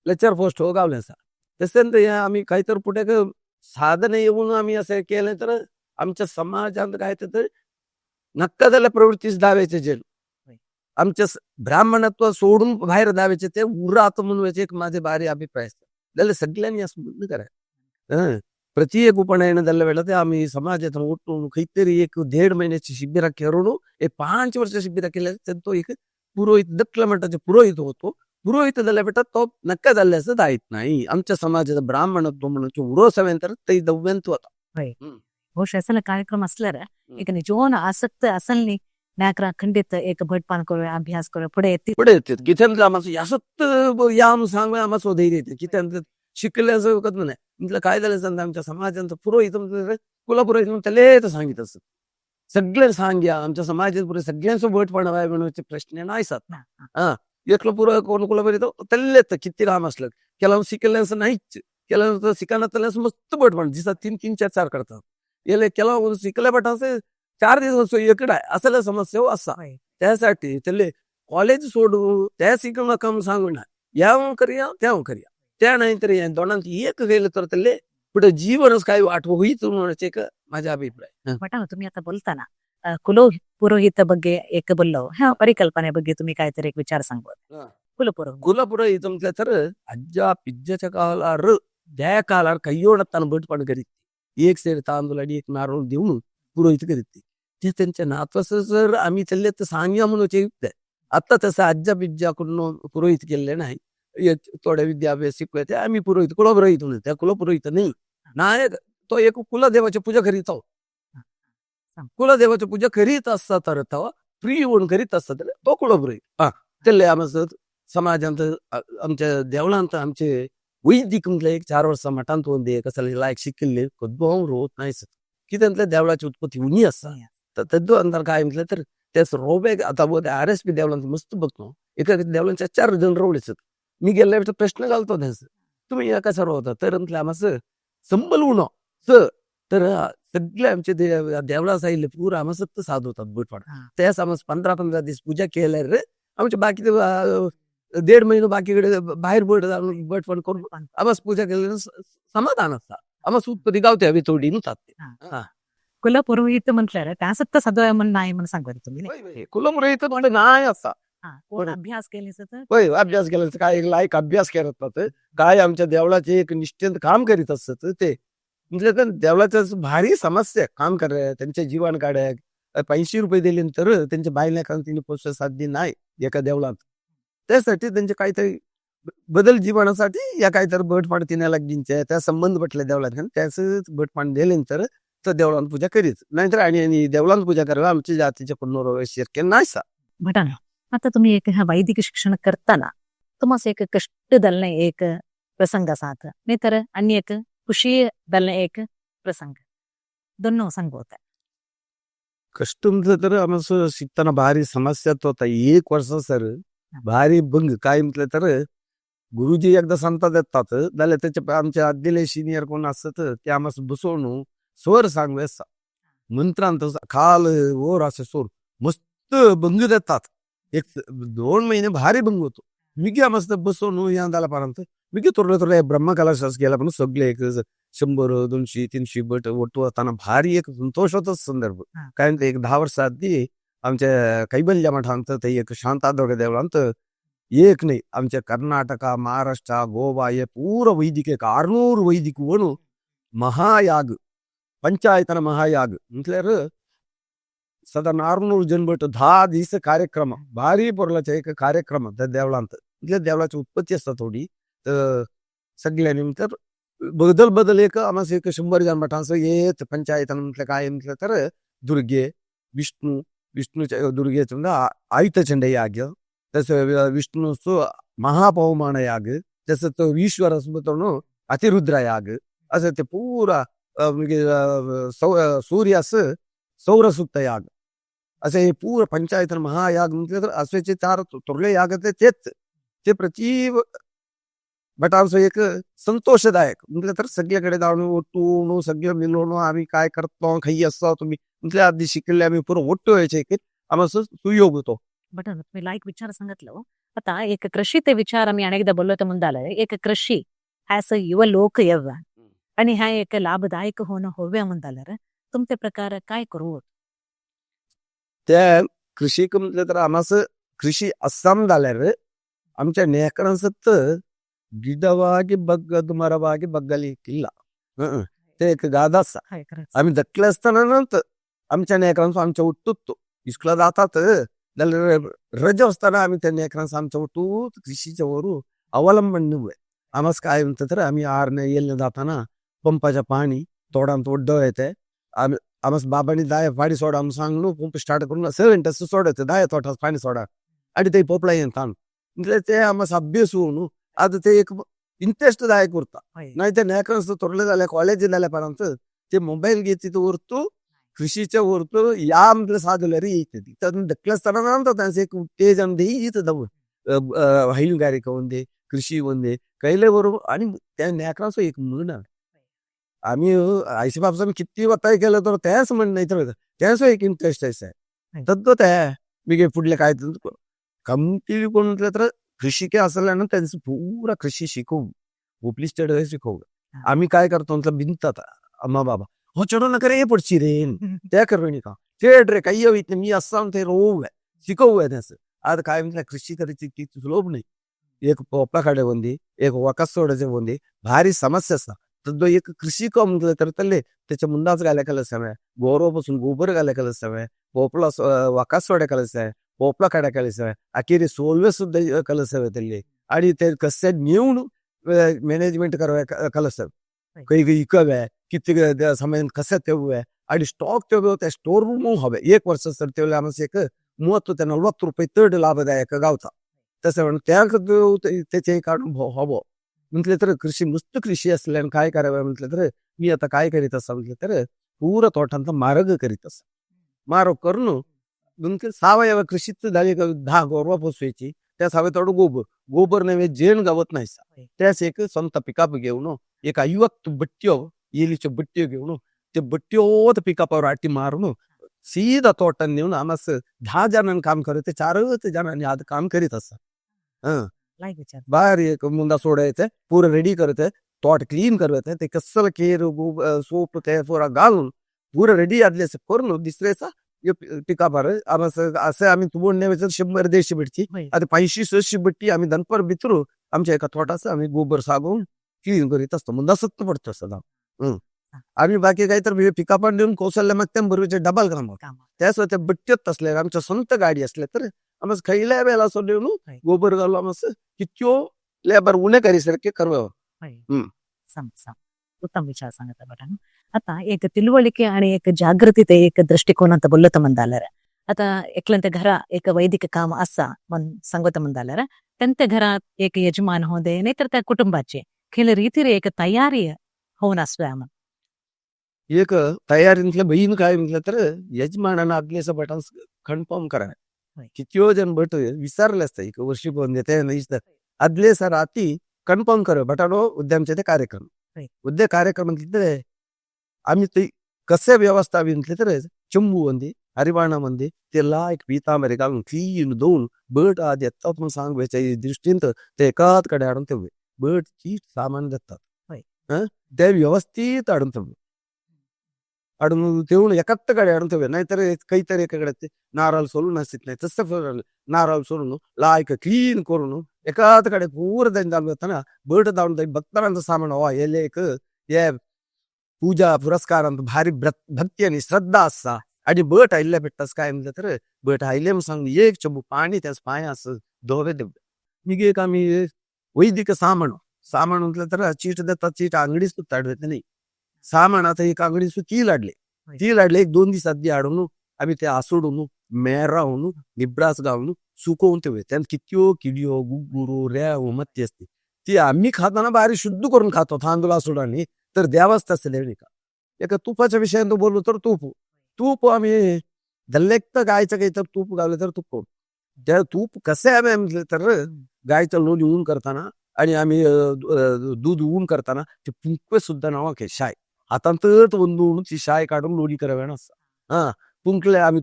लेक्चर पोस्ट हो गावले असा. तसं आम्ही काहीतरी पुढे साधन येऊन आम्ही असं केलं तर आमच्या समाजात काय तर नक्का झाल्या प्रवृत्तीच दाव्याचे जे आमच्या ब्राह्मणत्व सोडून बाहेर दाव्याचे ते उरात म्हणून एक माझे भारी अभिप्राय असतात. त्याला सगळ्यांनी असं करायचं प्रत्येक उपनयन झाल्या वेळेला ते आम्ही समाजात उठून काहीतरी एक 1.5 महिन्याची शिबिरा करून एक 5 वर्ष शिबिरा केल्या तर तो एक पुरोहित दखल म्हणतात पुरोहित होतो. पुरोहित झाल्या बेटा तो नक्का झाले असं दायत नाही. आमच्या समाजात ब्राह्मणत्व म्हणून उरोसवे तर ते दव्यंत होता. ಬಹುಶಃ ಅಸಲ ಕಾರ್ಯಕ್ರಮ असल्यार एक निजोन आसक्त असल न्ही नाकरा खंडित एक भटपान करूया, अभ्यास करूया, पुढे येते. पुढे येते किती आम्हाला यासत या सांग आम्हाला धैर्य येते किती शिकल्याचं वखत नाही. म्हटलं काय झालं सांग आमच्या समाजात पुरोहित कुलपुरोहित म्हणून त्याला तर सांगित असत सगळे सांग्या आमच्या समाजात पुरे सगळ्यांचं भटपण हवाय म्हणून प्रश्न नाही सात. हा एकलं पुरं कोण कुलपुरोहित त्याला तर किती राम असलं केला शिकल्याचं नाहीच केल्यानंतर शिकणार त्याला मस्त भटपण जिसा 3 3 4 4 करतात याला केला शिकल्या बट असे 4 दिवस इकडं आहे असं समस्या हो असा. त्यासाठी त्याले कॉलेज सोडू त्या शिकवणं नका सांगू ना, या करूया त्या करूया त्या नाही तर या दोनांत एक गेलं तर त्याले पुढे जीवनच काय वाट होईच म्हणून एक माझा अभिप्राय. पटा तुम्ही आता बोलताना कुलो पुरोहित ಬಗ್ಗೆ एक बोललो ह्या परिकल्पने ಬಗ್ಗೆ तुम्ही काहीतरी एक विचार सांगू. कुलपुरोहित कुलपुरोहित म्हटलं तर अज्जा पिज्जाच्या काळार त्या काळार कय्योड तान भटपण करीत एक सेर तांदूळ आणि एक नारळ देऊन पुरोहित करीत ते त्यांच्या नातवाचं जर आम्ही त्याला तर सांगूया म्हणून ते आता तसं आज्जा बिज्जा कडून पुरोहित केले नाही, थोड्या विद्याभ्यास शिकवायचे आम्ही पुरोहित कुलपुरोहित म्हणून त्या कुलपुरोहित नाही नाही तो एक कुलदेवाची पूजा करीत आहो. कुलदेवाची पूजा करीत असता तर तवा फ्री होऊन करीत असतात तो कुलपुरोहित. हा त्याला आमचं समाजांत आमच्या देवळांत आमचे वैदिक म्हटल्यार एक 4 वर्सां मठांत वंदे कसले लायक शिकिल्ले कद्दू रोवत नाही सर कितें म्हटल्यार देवळाची उत्पत्ती उणी आसा तेद्दो अंदर काय म्हटलें तर तेच रोवे आता RSP देवळांत मस्त बघतो एका देवळांच्या 4 जण रोवले मी गेल्या वेळी प्रश्न घालतो त्यांचं तुम्ही या कसा रोवता तर म्हटलं आम्हाला संबल उणो स तर सगळे आमचे देवळा सायले पुरा आम्हाला सत्त साध होतात बुटवाडा त्यास आम्हाला 15-15 दीस पूजा केल्यार रे आमचे बाकी 1.5 महिनो बाकीकडे बाहेर बट बटवण करून आम्हाला पूजा केल्याने समाधान असता आम्हाला उत्पत्ती गावते हवी थोडी नुतात. कुलपुरोहित म्हटल्यार त्या सत्त सदोय म्हण नाही म्हणून सांगता तुम्ही. कुलपुरोहित म्हणजे नाही असा अभ्यास केले तर होय अभ्यास केला काय लायक अभ्यास करत काय आमच्या देवळाचे एक निश्चित काम करीत असत ते म्हणजे देवळाच्या भारी समस्या काम कर त्यांचे जीवन काढाय 85 रुपये दिले तर त्यांच्या बायला तिने पोस्ट साध्य नाही एका देवळात त्यासाठी त्यांचे काहीतरी बदल जीवनासाठी या काहीतरी भटपाण तिने लागींचे त्या संबंध पटले देवळात त्याच भटपाण दिले तर तर देवळांत पूजा करीत नाहीतर आणि देवळांत पूजा करायला आमच्या जातीच्या कोण शक्य नाही सा. भटाना आता तुम्ही एक ह्या वैदिक शिक्षण करताना तुम्हाला एक कष्ट दलने एक प्रसंग असात नाहीतर आणि एक खुशी दलने एक प्रसंग दोन सांगत. कष्ट म्हटलं तर आम्हाला शिकताना भारी समस्या होता 1 वर्ष सर भारी भंग काय म्हटलं तर गुरुजी एकदा सांगता येतात जाल्यार त्याच्या आमच्या आदले सिनियर कोण असत ते आम्हाला बसवून स्वर सांगू असा मंत्रांत खाल वर असे स्वर मस्त भंग देतात 1-2 महिने भारी भंग होतो मिगे मस्त बसवून या पर्यंत मिगे थोडे थोडे ब्रह्मकलाशास गेला पण सगळे एक 100, 200, 300 बट ಒಟ್ಟು असताना भारी एक संतोषाचाच संदर्भ. कारण एक 10 वर्ष आधी आमच्या कैबल्य मठांत ते एक शांतादुर्ग देवळांत एक नाही आमच्या कर्नाटका महाराष्ट्र गोवा हे पूरा वैदिक एक 600 वैदिक वणू महायाग पंचायतन महायाग म्हटल्यार साधारण 600 जण बट 10 दीस कार्यक्रम भारी पोरलाचे एक कार्यक्रम त्या देवळांत म्हटल्यार देवळाची उत्पत्ती असता थोडी तर सगळ्यांनी म्हटल्यार बदल बदल एक आम्हाला एक 100 जण मठांचं येत पंचायतन म्हटलं काय म्हटलं तर दुर्गे विष्णू विष्णूच्या दुर्गेचं म्हणजे आयुतचंड याग तसं विष्णूचं महापवमान याग तसं तो ईश्वर असं अतिरुद्र याग असं ते पुरा सूर्याचं सौरसुक्त याग असं हे पूर्ण पंचायतन महायाग म्हटलं तर असे 4 थोरले याग तेच ते प्रति भटांचं एक संतोषदायक म्हटलं तर सगळीकडे जाऊन ओटून सगळं मिळवून आम्ही काय करतो खाई असतो तुम्ही म्हटलं आधी शिकले आम्ही पुरं ओट्टू व्हायचे की आम्हाला सुयोग होतो. बट तुम्ही लायक विचार सांगितलं आता एक कृषी ते विचार आम्ही अनेकदा बोललो तर मुंदाला एक कृषी ह्यास युव लोक यव आणि ह्या एक लाभदायक होणं होव्या म्हणताल तुमच्या प्रकार काय करू? त्या कृषी म्हटलं तर आम्हाला कृषी असाम जाल्यार आमच्या नेकरांसत ಗಿಡವಾಗಿ ಬಗ್ಗದ್ದು ಮರವಾಗಿ ಬಗ್ಗಲಿಕ್ಕಿಲ್ಲ ते एक गादा आसा आम्ही धाकले असताना आमच्या नेकरांचो आमच्या उठतूच इस्कुला जातात जाल्यार रजा असताना आम्ही त्या नेकरांचो आमच्या उठूत कृषीच्या वरू अवलंबन न्हय आम्हाला काय म्हणतात तर आम्ही आरने येल्ले जाताना पंपाच्या पाणी तोडांत ओड्डो येते आम्ही आम्हाला बाबांनी दाय पाणी सोडा म्हणून सांगलो पंप स्टार्ट करून 7 तास सोडायचं दाय तोटात पाणी सोडा आणि ते पोपळा येतात म्हटलं ते आम्हाला अभ्यास होऊन आता ते एक इंटरेस्टदायक उरता नाही ते नेकरांस थोरले जाले कॉलेज जाल्या पर्यंत ते मोबाईल घेत उरतो कृषीच्या उरतो या म्हटलं साधलं येते तर धाकले असताना त्यांचं एक उत्तेजन दे येत हैनुगारिका ಒಂದೇ कृषी ಒಂದೇ कैले बरोबर आणि त्या नेकरांचो एक म्हण आम्ही आयसी बाबसान किती वताय केलं तर त्याच म्हण नाही तर त्यांचो एक इंटरेस्ट आसा तद्दो त्या मागीर फुडलें काय कमती कोण म्हटलं तर कृषी असल्यानं ना त्यांचं पुरा कृषी शिकवू उपली स्टेट शिकवू आम्ही काय करतो म्हटलं भिंतात अम्मा बाबा हो चढू नका रे पडशी रे त्या करणी का चेड रे काही येत नाही मी असं ते रोवू आहे शिकवू आहे त्याचं. आता काय म्हटलं कृषी करायची ती सुलभ नाही एक पोपळा काडे बंदी एक वकास सोडायचे बंदी भारी समस्या असता तर एक कृषी का म्हटलं तर तले त्याच्या मुंदाच घाल्या कलस हवे गोरवापासून गोबर घाल्या कलस हवे पोपळा वकास सोड्या कलस आहे पोपळा काड्या कलस हवे अखेरी सोलवे सुद्धा कलस हवे त्याले आणि ते कसे नेऊन मॅनेजमेंट करावे कलस काही काही इकावे किती समय कसे तेव्हा आणि स्टॉक तेव्हा त्या स्टोर रूम हवे 1 वर्ष सर तेव्हा आम्हाला एक 30 ते 40 रुपये तड लाभदायक गावता तसं म्हणून त्या त्याचे काढून हवं म्हटलं तर कृषी मस्त कृषी असल्यानं काय करावं म्हटलं तर मी आता काय करीत असा म्हटलं तर पुरा तोटांचा मार्ग करीत असा मार्ग करून म्हणजे सावयव कृषीत झाली का 10 गोरवा पोसवायची त्या सावे थोडं गोबर गोबर नव्हे जेण गावत नाही. त्यास एक स्वतः पिकअप घेऊन एक ऐवत्त बट्ट्यो येलीचे बट्ट्यो घेऊन ते बट्ट्योत पिकअपावर आटी मारून सीधा तोटात नेऊन आम्हास 10 जणांनी काम करत 4 जणांनी आज काम करीत असतात. हं लायक विचार. बाहेर एक मुंदा सोडायचं पुरं रेडी करत तोट क्लीन करत ते कसलं केर सोप ते पुरा घालून पुरं रेडी आदले करून दुसऱ्याचा पिकापार असं आम्ही तुबोड न्यायचं 100-150 बट्टी होय. आता 500-600 बट्टी आम्ही दनपार बितरू आमच्या एका तोटाचं आम्ही गोबर सागवून क्लीन करीत असतो मग सत्त पडतो सदा. आम्ही बाकी काही तर पिकापार नेऊन कौशल्य मग त्या बरोबरचे डबल काम काम. त्याच त्या बट्ट्यात असल्या आमच्या स्वंत गाडी असल्या तर आम्हाला खैल्या वेळेला असं नेऊन होय. गोबर घालू आम्हाला कित्यो लेबर उणे करीसारखे करवा. होय. सम सम उत्तम विचार सांगता बटा. आता एक ತಿಳುವಳಿಕೆ आणि एक जागृती एक दृष्टिकोन ಅಂತ बोलत मंदालर. आता एकलंत घरा एक वैदिक काम असा म्हण सांगत मंदालर त्यांच्या घरात एक यजमान होते नाहीतर त्या कुटुंबाचे खेळ रीतीरे एक तयारी होऊन असतो आम्हाला. एक तयारीतल्या बहीण काय म्हटलं तर यजमानानं आदलेचं बटन कन्फर्म करा. होय. कितीयो जण बट विसरले असतं एक वर्षी बंद येते नाही आदले सर आती कन्फर्म कर बटाडो उद्यामचे ते कार्यक्रम. होय. उद्या कार्यक्रम म्हटलं तर आम्ही ते कसे व्यवस्था म्हटले तर चंबू वंदी हरिवाणा मंदी ते लायक पीतांबरी घालून क्लीन धुवून बट आद येतात म्हणून सांगवायच्या दृष्टीन तर ते एकाच कडे हाडून ते बट चीट सामान देतात. होय. हं? ते व्यवस्थित हाडून ठेवले हाडून तेवून एकाच कडे हाडून ठेवले नाहीतर काहीतरी एकाकडे ते नारळ सोलून असत नाही तसं नारळ सोलून लायक क्लीन करून एकाच कडे पूर जाणं जाताना बट धावून भक्तांचं सामान हो येले एक हे पूजा पुरस्कारांत भारी भक्ती आणि श्रद्धा आसा आणि बट आयिल्ल्या पेट्टास काय म्हणलं तर बट आयले म्हणून सांग एक चंबू पाणी त्यास पांय असं धोवे देव मिगे एक आम्ही वैदिक सामान सामान म्हटलं तर चीट देतात चीट आंगडीच सुद्धा नाही सामान आता एक आंगडी सुद्धा ती लाडले होय. ती लाडले 1-2 दिवसात ती हाडून आम्ही ते आसोडून मेरावून निब्रास घालून सुकोवन ठेवले त्यात कितक्यो किडयो गुगुरो रेव मत्ती असते ती आम्ही खाताना भारी शुद्ध करून खातो तांदूळ आसोडानी तर द्यावाच तसं नाही का. एका तुपाच्या विषयात बोललो तर तूप तूप आम्ही दल्लेक्त गायचं काही तर तूप गावलं तर तूप करू त्या तूप कसे आम्ही म्हटलं तर गायचं लोणी ऊन करताना आणि आम्ही दूध ऊन करताना ते पुंकवे सुद्धा नावा के शाय हातांतच वंदून ती शाय काढून लोणी करावे ना हा पुंकले आम्ही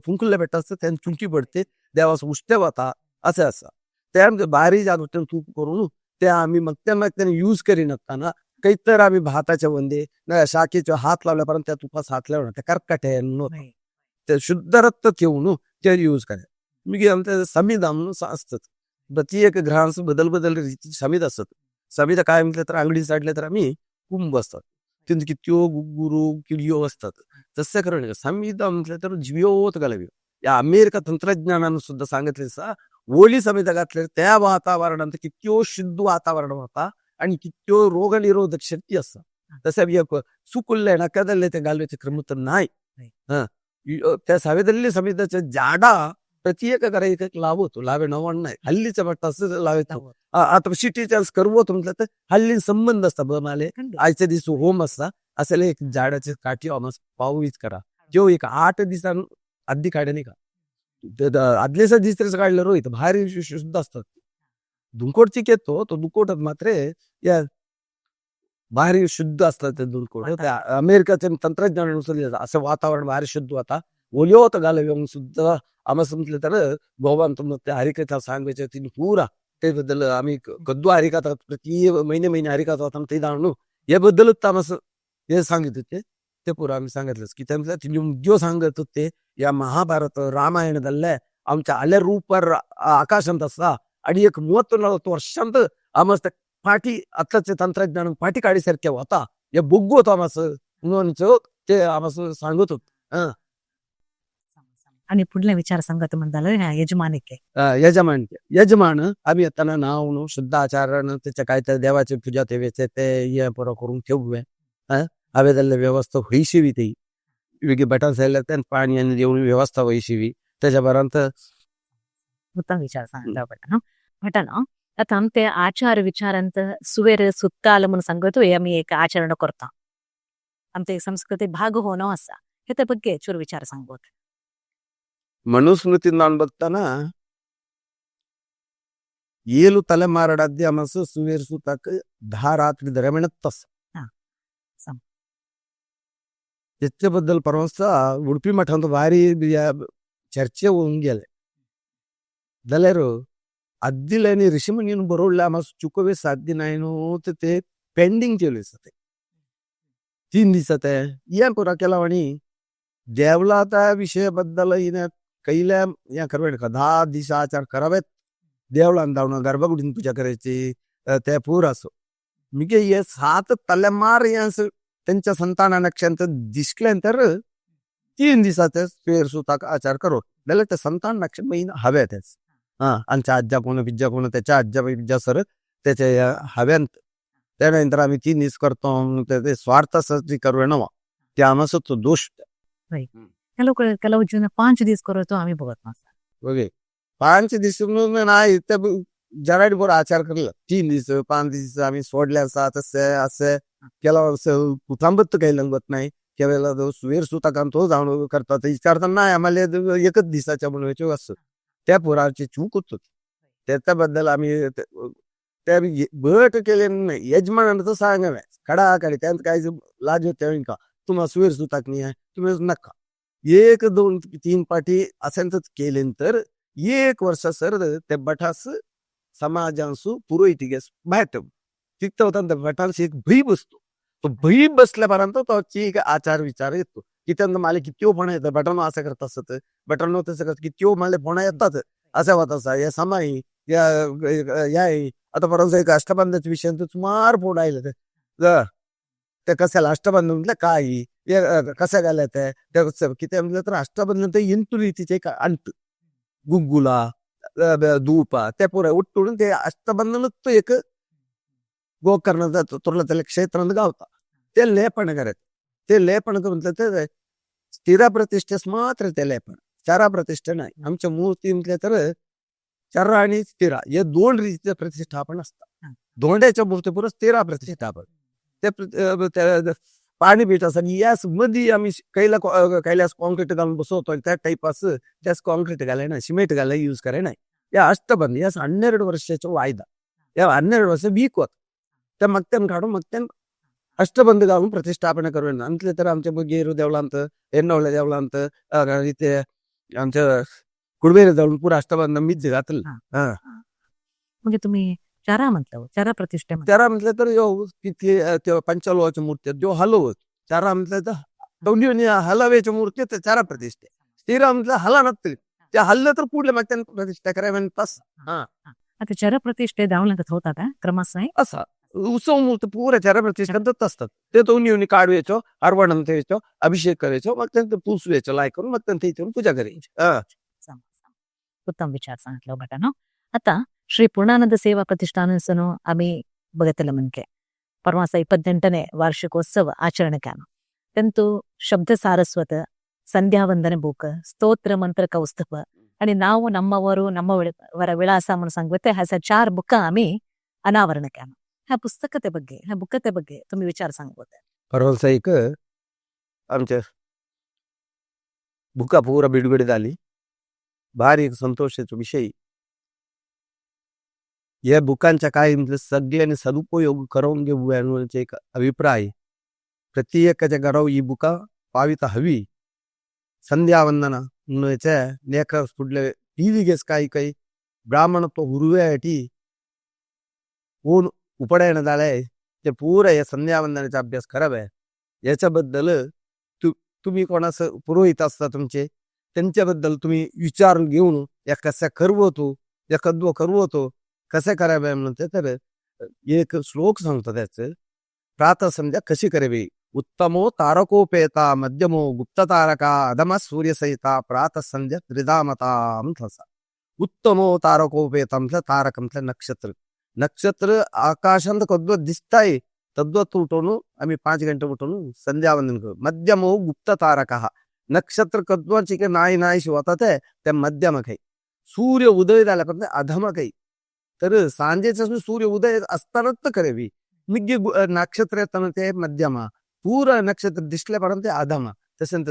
फुंकले भेटत असतं त्यानं चुंकी पडते देवास उष्ट्या वता असं असं त्या भारी जात होते तूप करून त्या आम्ही मग त्या मग त्याने यूज करी नसताना काही तर आम्ही भाताच्या वंदे नाही शाखेच्या हात लावल्यापर्यंत त्या तुपास हात लावणार त्या कर्कट आहे होय. ते शुद्ध रक्त ठेवून ते यूज करा मी आमच्या समिधा म्हणून असतात प्रति एक ग्रहांचं बदल बदल रीती समिध असत समिधा काय म्हटलं तर आंगडी साडले तर आम्ही कुंभ असतात तिथे कित्यो गुरु किडियो असतात तसं करणं समिधा म्हटलं तर जिवोत घालावी या अमेरिका तंत्रज्ञानानं सुद्धा सांगितले सा ओली समिधा घातले त्या वातावरणात कित्यो शुद्ध वातावरण होता आणि कित्यो रोगनिरोधक शक्ती असतात तसं एक सुकुल्ले नकादल्ले ते घालवायचे क्रम तर नाही. हा त्या सावेदल्ली समिताच्या जाडा प्रत्येक घरा एक एक लावतो लावे नवण नाही हल्लीच्या वाटतं असं लावायचं आता सिटीच्या करवत म्हटलं तर हल्ली संबंध असता बमाले आयच्या दिवस होम असता असले एक झाडाचे काठी आमस पाऊच करा जो एक 8 दिवसां आधी काढे नाही का आदलेचा दिसरेच काढलं रोहित भारी शुद्ध असतात धुंकोट चिकेतो तो दुकोटात मात्र या भारी शुद्ध असतात ते धुंकोट त्या अमेरिकाच्या तंत्रज्ञानानुसार असं वातावरण भारी शुद्ध होता ओलिओत घालवे सुद्धा आम्हाला म्हटलं तर भगवान त्या हरिकथा सांगायच्या तिने पुरा त्याबद्दल आम्ही कद्दू हरिकथा प्रति महिने महिने हरिकथा होता ते जाणू याबद्दलच आम्हाला हे सांगित होते ते पुरा आम्ही सांगितलंच की त्यांना तिने सांगत होते या महाभारत रामायणदल्ले आमच्या आल्या रूपार आकाशांत असा आणि एक 30-40 वर्षांत आम्हाला पाठी आत्ताचे तंत्रज्ञान पाठी काढीसारख्या होता या बुग्गू होता आम्हाला म्हणून ते आम्हाला सांगत होत. आणि पुढला विचार सांगत म्हणाल ह्या यजमानिके यजमान यजमान आम्ही येताना नाव शुद्ध आचारण त्याच्या काय तर देवाची पूजा ठेवायचे ते हे पुरं करून ठेवूया हवेदल्ल व्यवस्था होईशिवी ती वेगळी बटन सायला पाणी आणि जेवण व्यवस्था होईशिवी त्याच्यापर्यंत उत्तम विचार सांगता भटान. भटान आतां आमचे आचार विचारांत सुवेर सुत्ताल म्हणून सांगतो हे आमी एक आचरण करता, आमचे एक संस्कृती भाग हो न्हू आसा, हे ते ಬಗ್ಗೆ चूर विचार सांगत. मनुस्मृती ನಾನು बघताना ಏಳು ತಲೆಮಾರಡದ್ದಿ ಅಮಸು ಸುವೇರ್ ಸುತ್ತಾಕ 10 रात्री दरम्यान तस. त्याच्याबद्दल परवाचा उडपी मठांत भारी चर्चे होऊन गेले. जाल्यार आद्दिल्यानी ऋषीमुनीन बरोवल्ले आमस चुकोवे 7 दिन नाही न्हू, तर ते पेंडींग केले ते 3 दिसा ते हे पुरा केला. आणि देवला त्या विषयाबद्दल हिने कैल्या या करवे 10 दिसा आचार करावेत, देवळान धांवन गर्भगुडीन पूजा करायची ते पूर असो. मिगे हे 7 तलेमार त्यांच्या संतानानक्षांत दिसल्यानंतर 3 दिसाचे सुवेर सुताक आचार करो, जाल्यार ते संतान नक्ष मैन हवे तेच. हा, आमच्या आज्जा कोण बिज्जा कोण त्याच्या आज्जा बिज्जा सर त्याच्या हव्यांत. त्यानंतर आम्ही 3 दीस करतो ते स्वार्थासाठी करूया नवा ते आमचो तो दोष. ಕೆಲವು ಕೆಲವು ಜನ 5 दीस करतो आम्ही बघत नसता. बघे 5 दीस नाही ते जराडी बरोबर आचार करला 3 दीस 5 दीस आम्ही सोडले आसा तसे असे केला थांबत काही लंगत नाही केला सुवेर सुताकान तो जाऊन करतात विचारताना नाही आम्हाला एकच दिसाच्या म्हणवायचे असं त्या पोराची चूक होत. त्याच्याबद्दल आम्ही त्या भट केले नाही. यजमानानं तर सांगावे कडाकडे त्यांत काय लाज होते का तुम्हाला सुवेर सुताक नाही आहे तुम्ही नका 1 2 3 पाठी असंतच केले तर 1 वर्ष सर ते भटास समाजांसू पुरोहित बाहेर तिथं होता. त्या भटांस एक भई बसतो, तो भई बसल्यापर्यंत तो एक आचार विचार येतो की त्यांना मला किती फोन येतात भटांनो असं करत असत भटांनो तसं करत किती मला फोन येतात असं होत असा या समाई या या आता परत एक अष्टबंधाच्या विषय सुमार फोन आले ते कशाला अष्टबंध म्हटलं काय कशा गेल्या ते किती म्हटलं तर अष्टबंध ते इंतू रीतीचे एक अंत गुग्गुला धूपा त्या पुऱ्या उठून ते अष्टबंधनच तो एक गोकर्ण तुरला त्याला क्षेत्रात गावता ते लेपण करायचं. ते लेपण म्हटलं तर स्थिरा प्रतिष्ठेस मात्र ते लेपण, चारा प्रतिष्ठा नाही. आमच्या मूर्ती म्हटलं तर चरा आणि स्थिरा या 2 रीतीचे प्रतिष्ठापन असतात. धोंड्याच्या मूर्ती पुरं स्थिरा प्रतिष्ठापन ते पाणी बीट असं यास मध्ये आम्ही कैला कैलास कॉन्क्रीट घालून बसवतो त्या टाईप असं त्यास कॉन्क्रीट घालाय ना सिमेंट घालाय यूज कराय नाही. या अष्टबंध यास 12 वर्षाचा वायदा या 12 वर्ष वीक होत त्या मग त्यान काढून मग त्यान अष्टबंध घालून प्रतिष्ठापना करून आणले तर आमच्या गेरू देवळांत एन्नवल्या देवळांत इथे आमच्या कुडबेर देवळांत पुरा अष्टबंध मीच घातलं. हा म्हणजे तुम्ही चारा म्हटलं चारा प्रतिष्ठा चारा म्हटलं तर यो तिथे पंचलोहाच्या मूर्ती जो हलवत चारा म्हटलं तर दोन्ही हलव्याच्या मूर्ती ते चारा प्रतिष्ठा स्थिरा म्हटलं हला नसतील त्या हल्लं तर पुढल्या मग त्यांना प्रतिष्ठा कराय म्हणतास. हा आता चरा प्रतिष्ठे धावलं होता का क्रमास नाही असा उत्सव मूर्ती पुऱ्या चरा प्रतिष्ठा असतात ते दोन्ही काढवायचो अर्वण ठेवायचो अभिषेक करायचो मग त्यांचं पुसवायचो लाय करून मग त्यांच्या इथून पूजा करायची. उत्तम विचार सांगितलं भटानो. आता श्री पूर्णानंद सेवा प्रतिष्ठानसನು आम्ही बघितलं म्हणजे परमाचा 28ನೇ ವಾರ್ಷಿಕೋತ್ಸವ ಆಚರಣೆ ಕ್ಯಾಮ ತಂತು ಶಬ್ದ ಸಾರಸ್ವತ ಸಂಧ್ಯಾವಂದನೆ ಬುಕ್ ಸ್ತೋತ್ರ ಮಂತ್ರ ಕೌಸ್ತುಭ आणि ನಾವು ನಮ್ಮವರು ನಮ್ಮವರ ವಿಳಾಸ म्हणून सांगते ह्या 4 बुका आम्ही अनावरण केलं. ह्या पुस्तकते ಬಗ್ಗೆ ह्या बुकते ಬಗ್ಗೆ तुम्ही विचार सांगत. परवाचा एक आमच्या बुका पुरा बिडगडे झाली भारी एक संतोषाचा विषय. या बुकांच्या काय म्हटलं सगळ्यांनी सदुपयोग करून घेऊ एक अभिप्राय प्रत्येकाच्या घरावर ही बुका पाविता हवी. संध्यावंदना लेखा फुडले पीळिगेस काही काही ब्राह्मण तो हुरव्यासाठी कोण उपडायनं झालंय ते पुरा या संध्यावंदनाचा अभ्यास करावा. याच्याबद्दल तुम्ही कोणाचं पुरोहित असता तुमचे त्यांच्याबद्दल तुम्ही विचार घेऊन या कसा करवतो या कद्व करवतो कसं करावे म्हणते तर एक श्लोक सांगतो त्याचं. प्रातः संध्या कशी करावी. उत्तमो तारकोपेता मध्यमो गुप्त तारका अधम सूर्यसहिता प्रातः संध्या त्रिधामता म्हटलं. उत्तमो तारकोपेता म्हटलं तारक म्हटलं नक्षत्र नक्षत्र आकाशांत कद्व दिसताय तद्वत उठून आम्ही 5 घंटे उठून संध्यावंदन करू. मध्यमो गुप्त तारक नक्षत्र कद्वाची काही नाही नाही शिवतात ते मध्यम काही सूर्य उदय झाल्यापर्यंत अधम काही तर सांजेच सूर्य उदय असतानाच तर करावी. मिग्गे नक्षत्र येताना ते मध्यमा, पूरा नक्षत्र दिसल्यापर्यंत ते आधामा. तसं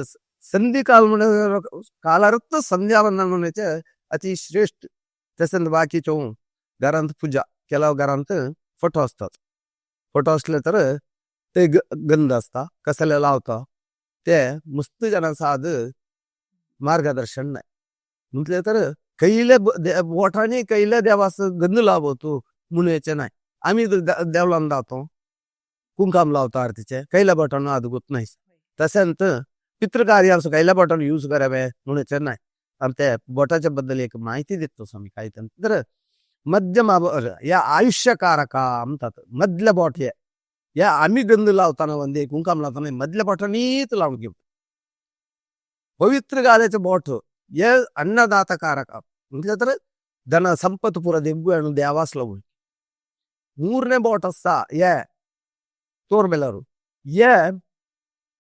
संधिकाल म्हणजे कालारत संध्यावंदन म्हणायचे अतिश्रेष्ठ. तसं बाकीच्या घरांत पूजा केल्यावर घरांत फोटो असतात. फोटो असले तर ते गंध असता, कसाला लावता, ते मस्त जणांचा आद मार्गदर्शन नाही म्हटलं तर कैले बोटाने कैले देवाचं गंध लावतो म्हणायचे नाही. आम्ही देवलान जातो, कुंकाम लावतो आरतीचे, कैल्या बोटानं अदगुत नाही. तसंच पितृकार्य असं कैल्या बोटानं यूज करावे म्हणायचे नाही. आणि त्या बोटाच्या बद्दल एक माहिती देतो आम्ही काही. तर मध्यम या आयुष्यकारका म्हणतात मधल्या बोट हे या आम्ही गंध लावताना वंदे कुंकाम लावताना मधल्या बोटानीच लावून घेऊ. पवित्र गाल्याचं बोट हे अन्नदाता कारक म्हटलं तर धन संपत पुरा देव आणि देवास लावून. ಮೂರನೇ बोट असता ये तोरमेलाರು ये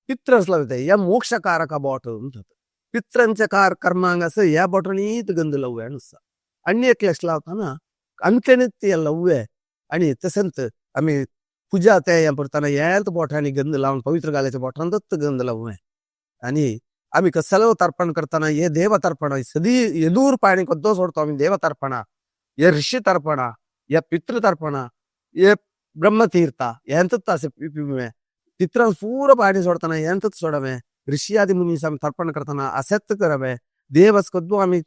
पित्रस लावते या मोक्षकारक बोट म्हणतात. पित्रांच्या कार कर्मांग असं या बोटांनी गंध लावूया नुसता. आणि एक क्लेश लावताना अंत्यने ते लावूया. आणि तसंच आम्ही पूजा ते या करताना यात बोटांनी गंध लावून पवित्र गाल्याच्या बोटांतच गंध लावूया. आणि आम्ही कसाला तर्पण करताना हे देव तर्पण सदी येदूर पाणी कद्दो सोडतो आम्ही देव तर्पणा, हे ऋषी तर्पणा, या पितृतर्पणा, हे ब्रह्मतीर्थ यांतच असे पिऊया. पित्रांस पूर पाणी सोडताना यांतच सोडावे. ऋषी आदी मुनीस आम्ही तर्पण करताना असेच करावे. देवस कद्दू आम्ही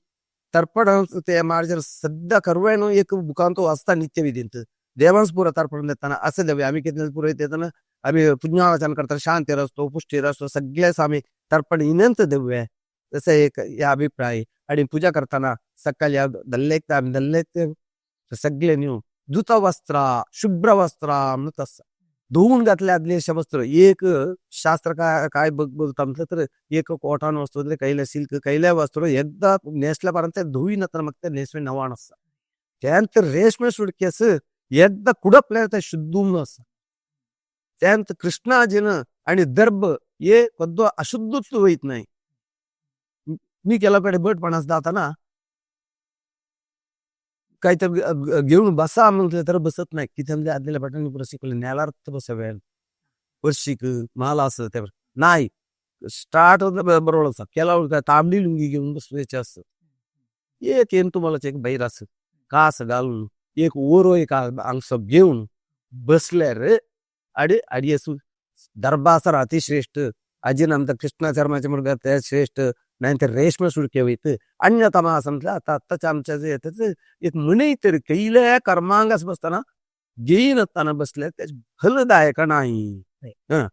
तर्पण ते मार्जर सध्या करूया एक बुकांतो असता नित्यविधींत देवांस पुरा तर्पण देताना असं द्यावे. आम्ही किती पुरे देताना आम्ही पुण्यवाचन करताना शांती रसतो पुष्टी रसतो सगळ्याच आम्ही तर्पण इनंत देऊया. तसं एक या अभिप्राय. आणि पूजा करताना सकाळी दल्लेक आम्ही दल्लेक सगळे नेऊ धुत वस्त्र शुभ्र वस्त्र म्हणत असं धुवून घातले आदले वस्त्र. एक शास्त्र काय काय बघ बोलता म्हटलं तर एक कॉटन वस्त्र कैल्या सिल्क कैल्या वस्त्र एकदा नेसल्यापर्यंत धुई नंतर मग ते नेसवे नवा नसतं. त्यानंतर रेशमे सुडकेस एकदा कुडपल्या ते शुद्ध असतं. त्यानंतर कृष्णाजिन आणि दर्भ हे कद्दो अशुद्धत्व होईत नाही. मी केला कडे बटपणास जाताना काहीतरी घेऊन बसा म्हटलं तर बसत नाही. की त्यांनी आदलेल्या बटांनी पुरं शिकवलं न्यायाला बसावे वर्षिक मला असं त्यावर नाही स्टार्ट होत बरोबर असं केला तांबडी लुंगी घेऊन बसवायचे असं एक येईन तुम्हाला एक बैर असं का असं घालून एक ओरो एक अंश घेऊन बसल्या रे आणि आणि असं दर्भासर अतिश्रेष्ठ अजिन आमचा कृष्णा चर्माच्या मुलगा त्या श्रेष्ठ नाही तर रेशम सुडके होईत अन्यतमा असं म्हटलं. आता आत्ताच्या आमच्या जे येतं एक म्हणे तरी कैल्या कर्मांगास बसताना घेईन असताना बसल्या त्याच फलदायक नाही. हं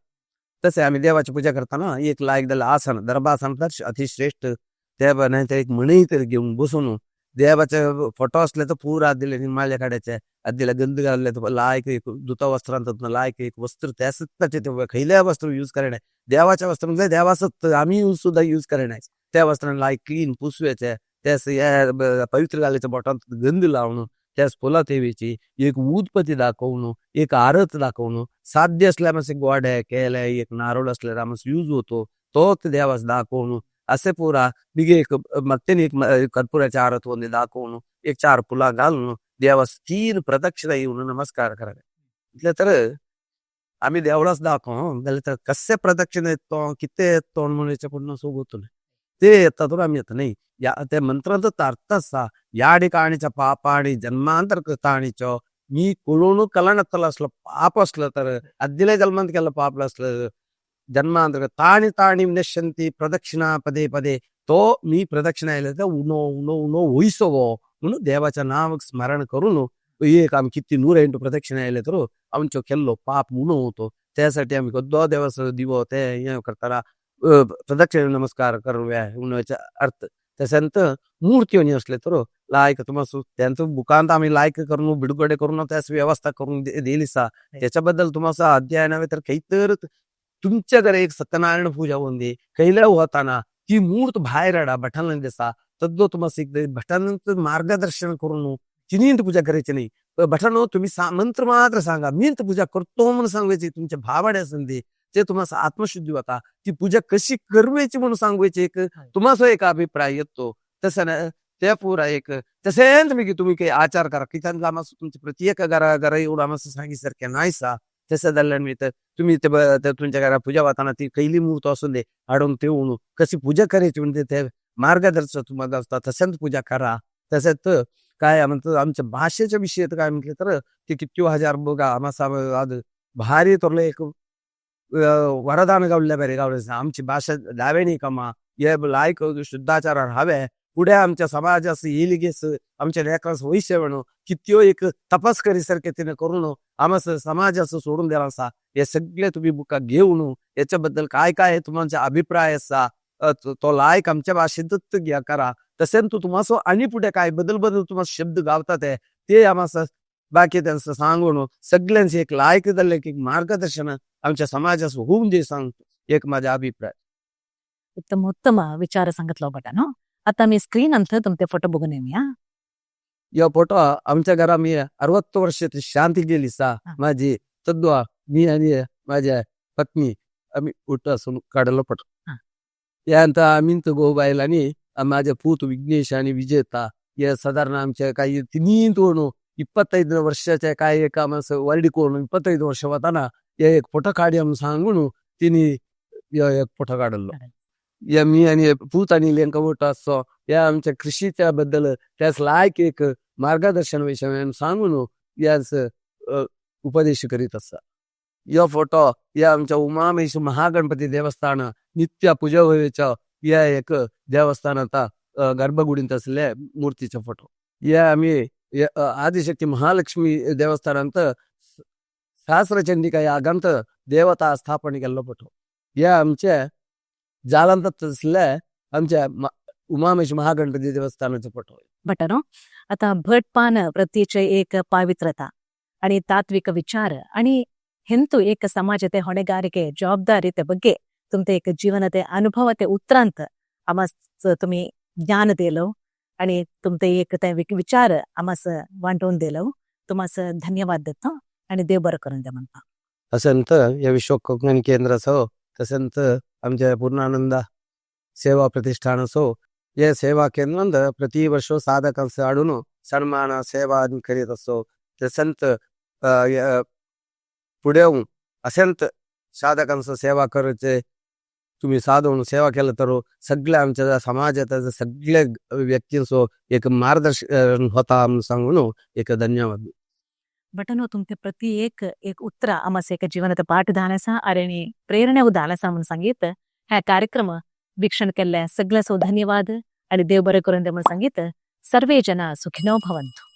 तसे आम्ही देवाची पूजा करताना एक लायक दिलं आसन दर्भासन अतिश्रेष्ठ त्या नाही तर एक म्हणे तरी घेऊन बसून देवाचे फोटो असले तर पूर आदिले माल्या काढायच्या आदीला गंध घालले तर लायक एक दुता वस्त्रांत लायक एक वस्त्र त्याच ते खैल्या वस्त्र यूज करणे देवाच्या वस्त्र म्हणजे देवाचं आम्ही यूज सुद्धा यूज करणे त्या वस्त्रांना लायक क्लीन पुसवायच्या त्यास या पवित्र घालायच्या बोटात गंध लावणं त्यास फुला ठेवायची एक ऊदपती दाखवणं एक आरत दाखवणं साध्य असल्यामध्ये गोड आहे केलं एक नारळ असल्याला यूज होतो तोच देवास दाखवणं असे पुरा बिगे एक मग एक कर्पुराच्या आरत मध्ये दाखवणं एक चार फुला घालून देवास 3 प्रदक्षिणा येऊन नमस्कार करावे. म्हटलं तर आम्ही देवळाच दाखव तर कसे प्रदक्षिणा येतो किती येतो म्हणायच्या पुन्हा सोबत नाही ते येतात आम्ही येत नाही. या त्या मंत्राचा अर्थ असा या ठिकाणीच्या पापाणी जन्मांतर कृताणीच मी कोळून कलानतलं असलं पाप असलं तर आदिला जन्मांत केलं पाप असलं जन्मांतर ताणी ताणी नश्यंती प्रदक्षिणा पदे पदे तो मी प्रदक्षिणा येले तर उनो उनो उनो होईसो म्हणून देवाच्या नाव स्मरण करून एक आम्ही किती 108 प्रदक्षिणा येले तर आमचो केल्लो पाप उणो होतो. त्यासाठी आम्ही कद्दो देवाचं दिवो ते हे करताना प्रदक्षिणा नमस्कार करूया उन्हाचा अर्थ. त्याच्यानंतर मूर्ती असले तर लायक तुम्हाला त्यांचं बुकांत आम्ही लायक करून बिडगडे करून त्यास व्यवस्था करून दिली सा त्याच्याबद्दल तुम्हाला अध्याय नव्हे तर काहीतर तुमच्या घरी एक सत्यनारायण पूजा होऊन कैला होताना ती मूर्त बाहेर आडा भटांना दिसा तद्दो तुम्हाला भटांचं मार्गदर्शन करून तिन्ही पूजा करायची नाही. भटानो तुम्ही मंत्र मात्र सांगा मी पूजा करतो म्हणून सांगायची तुमच्या भावाडे असेल ते तुम्हाला आत्मशुद्धी होता ती पूजा कशी करवायची म्हणून सांगायची एक तुम्हाला एक अभिप्राय येतो. तसं ना ते पुरा एक तसेंच मागीर तुमी काही आचार करा कित्याक आमकां तुमचे प्रत्येक घरा घरा येवन आमकां सांगी सारकें नायसा. तशें जाल्ल्यान भितर तुमी ते तुमच्या घरा पुजा वताना ती खंयली मूर्त आसूं दे हाडून ठेवून कशी पूजा करायची म्हणजे ते मार्गदर्शक तुम्हाला असता, तशेंच पूजा करा. तशेंच काय म्हणतात आमच्या भाषेच्या विषयी काय म्हटलं तर ते किती हजार बघा आम्हाला भारी तोरले एक वरदान गावल्या बरे गावले. आमची भाषा दावेणी कमा हे लायक शुद्धाचार हवे पुढे आमच्या समाजास येईल आमच्या लेकरांस वैश्य म्हणून कित्यो एक तपास करी सारखे तिने करून आम्हा समाजाचं सोडून दिला असा. हे सगळे तुम्ही बुका घेऊन याच्याबद्दल काय काय तुमचा अभिप्राय असा तो लायक आमच्या भाषेतच घ्या करा. तसेच तू तुम्हाला आणि पुढे काय बदल बदल तुम्हाला शब्द गावतात ते आम्हाला बाकी त्यांचं सांगून सगळ्यांचे एक लायक झाले की मार्गदर्शन आमच्या समाजास होऊन दे सांगतो एक माझा अभिप्राय. उत्तम उत्तम विचार सांगितलं भटानो. आता मी स्क्रीन अंत तुमचे फोटो बघून येऊया. या फोटो आमच्या घरा मी 60 वर्ष शांती गेली सा माझी तद्वा मी आणि माझ्या पत्नी आम्ही फोटो असून काढलो फोटो. यानंतर आम्ही गोबाईल आणि माझ्या पूत विघ्नेश आणि विजेता या साधारण आमच्या काही तिन्ही तोडून 25 वर्षाच्या काय एका वर्डी करून 25 वर्ष होताना या एक फोटो काढी म्हणून सांगून तिने एक फोटो काढलो. या मी आणि पूत आणि लेंका मोठा असतो या आमच्या कृषीच्या बद्दल त्यास लायक एक मार्गदर्शन विषय सांगून याच उपदेश करीत असता. या फोटो या आमच्या उमामहेश महागणपती देवस्थान नित्य पूजा होयच्या या एक देवस्थानाचा गर्भगुडींत असलेल्या मूर्तीचा फोटो. या आम्ही आदिशक्ती महालक्ष्मी देवस्थानांत सहस्रचंडिका यागंत देवता स्थापन केल्लो फोटो. या आमच्या जालांत असल्या आमच्या उमामहेश महागणपती देवस्थानाचा फोटो. भटानो, आता भटपान वृत्तीचे एक पावित्रता आणि तात्विक विचार आणि हिंदू एक समाजತೆ ಹೊಣೆಗಾರಿಕೆ ಜವಾಬ್ದಾರಿತೆ ಬಗ್ಗೆ तुमचे एक जीवनाते अनुभवाते उत्तरांत आम्हास तुम्ही ज्ञान दिलं आणि तुमचे एक ते विचार आम्हास वांटून दिलं. तुम्हास धन्यवाद देतो आणि देव बरं करून द्या म्हणता. असंत या विश्व कोकण केंद्रासह तसंत आमच्या पूर्णानंद सेवा प्रतिष्ठान असो या सेवा केंद्रांत प्रतिवर्ष साधकांस हाडून सन्मान सेवा करीत असो. तसंत पुढे असेंत साधकांचं सेवा करायचे तुम्ही साधून सेवा केलं तर सगळ्या आमच्या समाजात सगळ्या व्यक्तींचो एक मार्गदर्शन होता म्हणून सांगून एक धन्यवाद. भटनो, तुमचे प्रति एक एक उत्तर आम्हास एक जीवनात पाठ दानसा आणि प्रेरणा दानसा म्हणून सांगित ह्या कार्यक्रम वीक्षण केल्ल्या सगळ्यासो धन्यवाद आणि देव बरं करून दे म्हणून सांगित. सर्वे जना सुखिनो भवन्तु.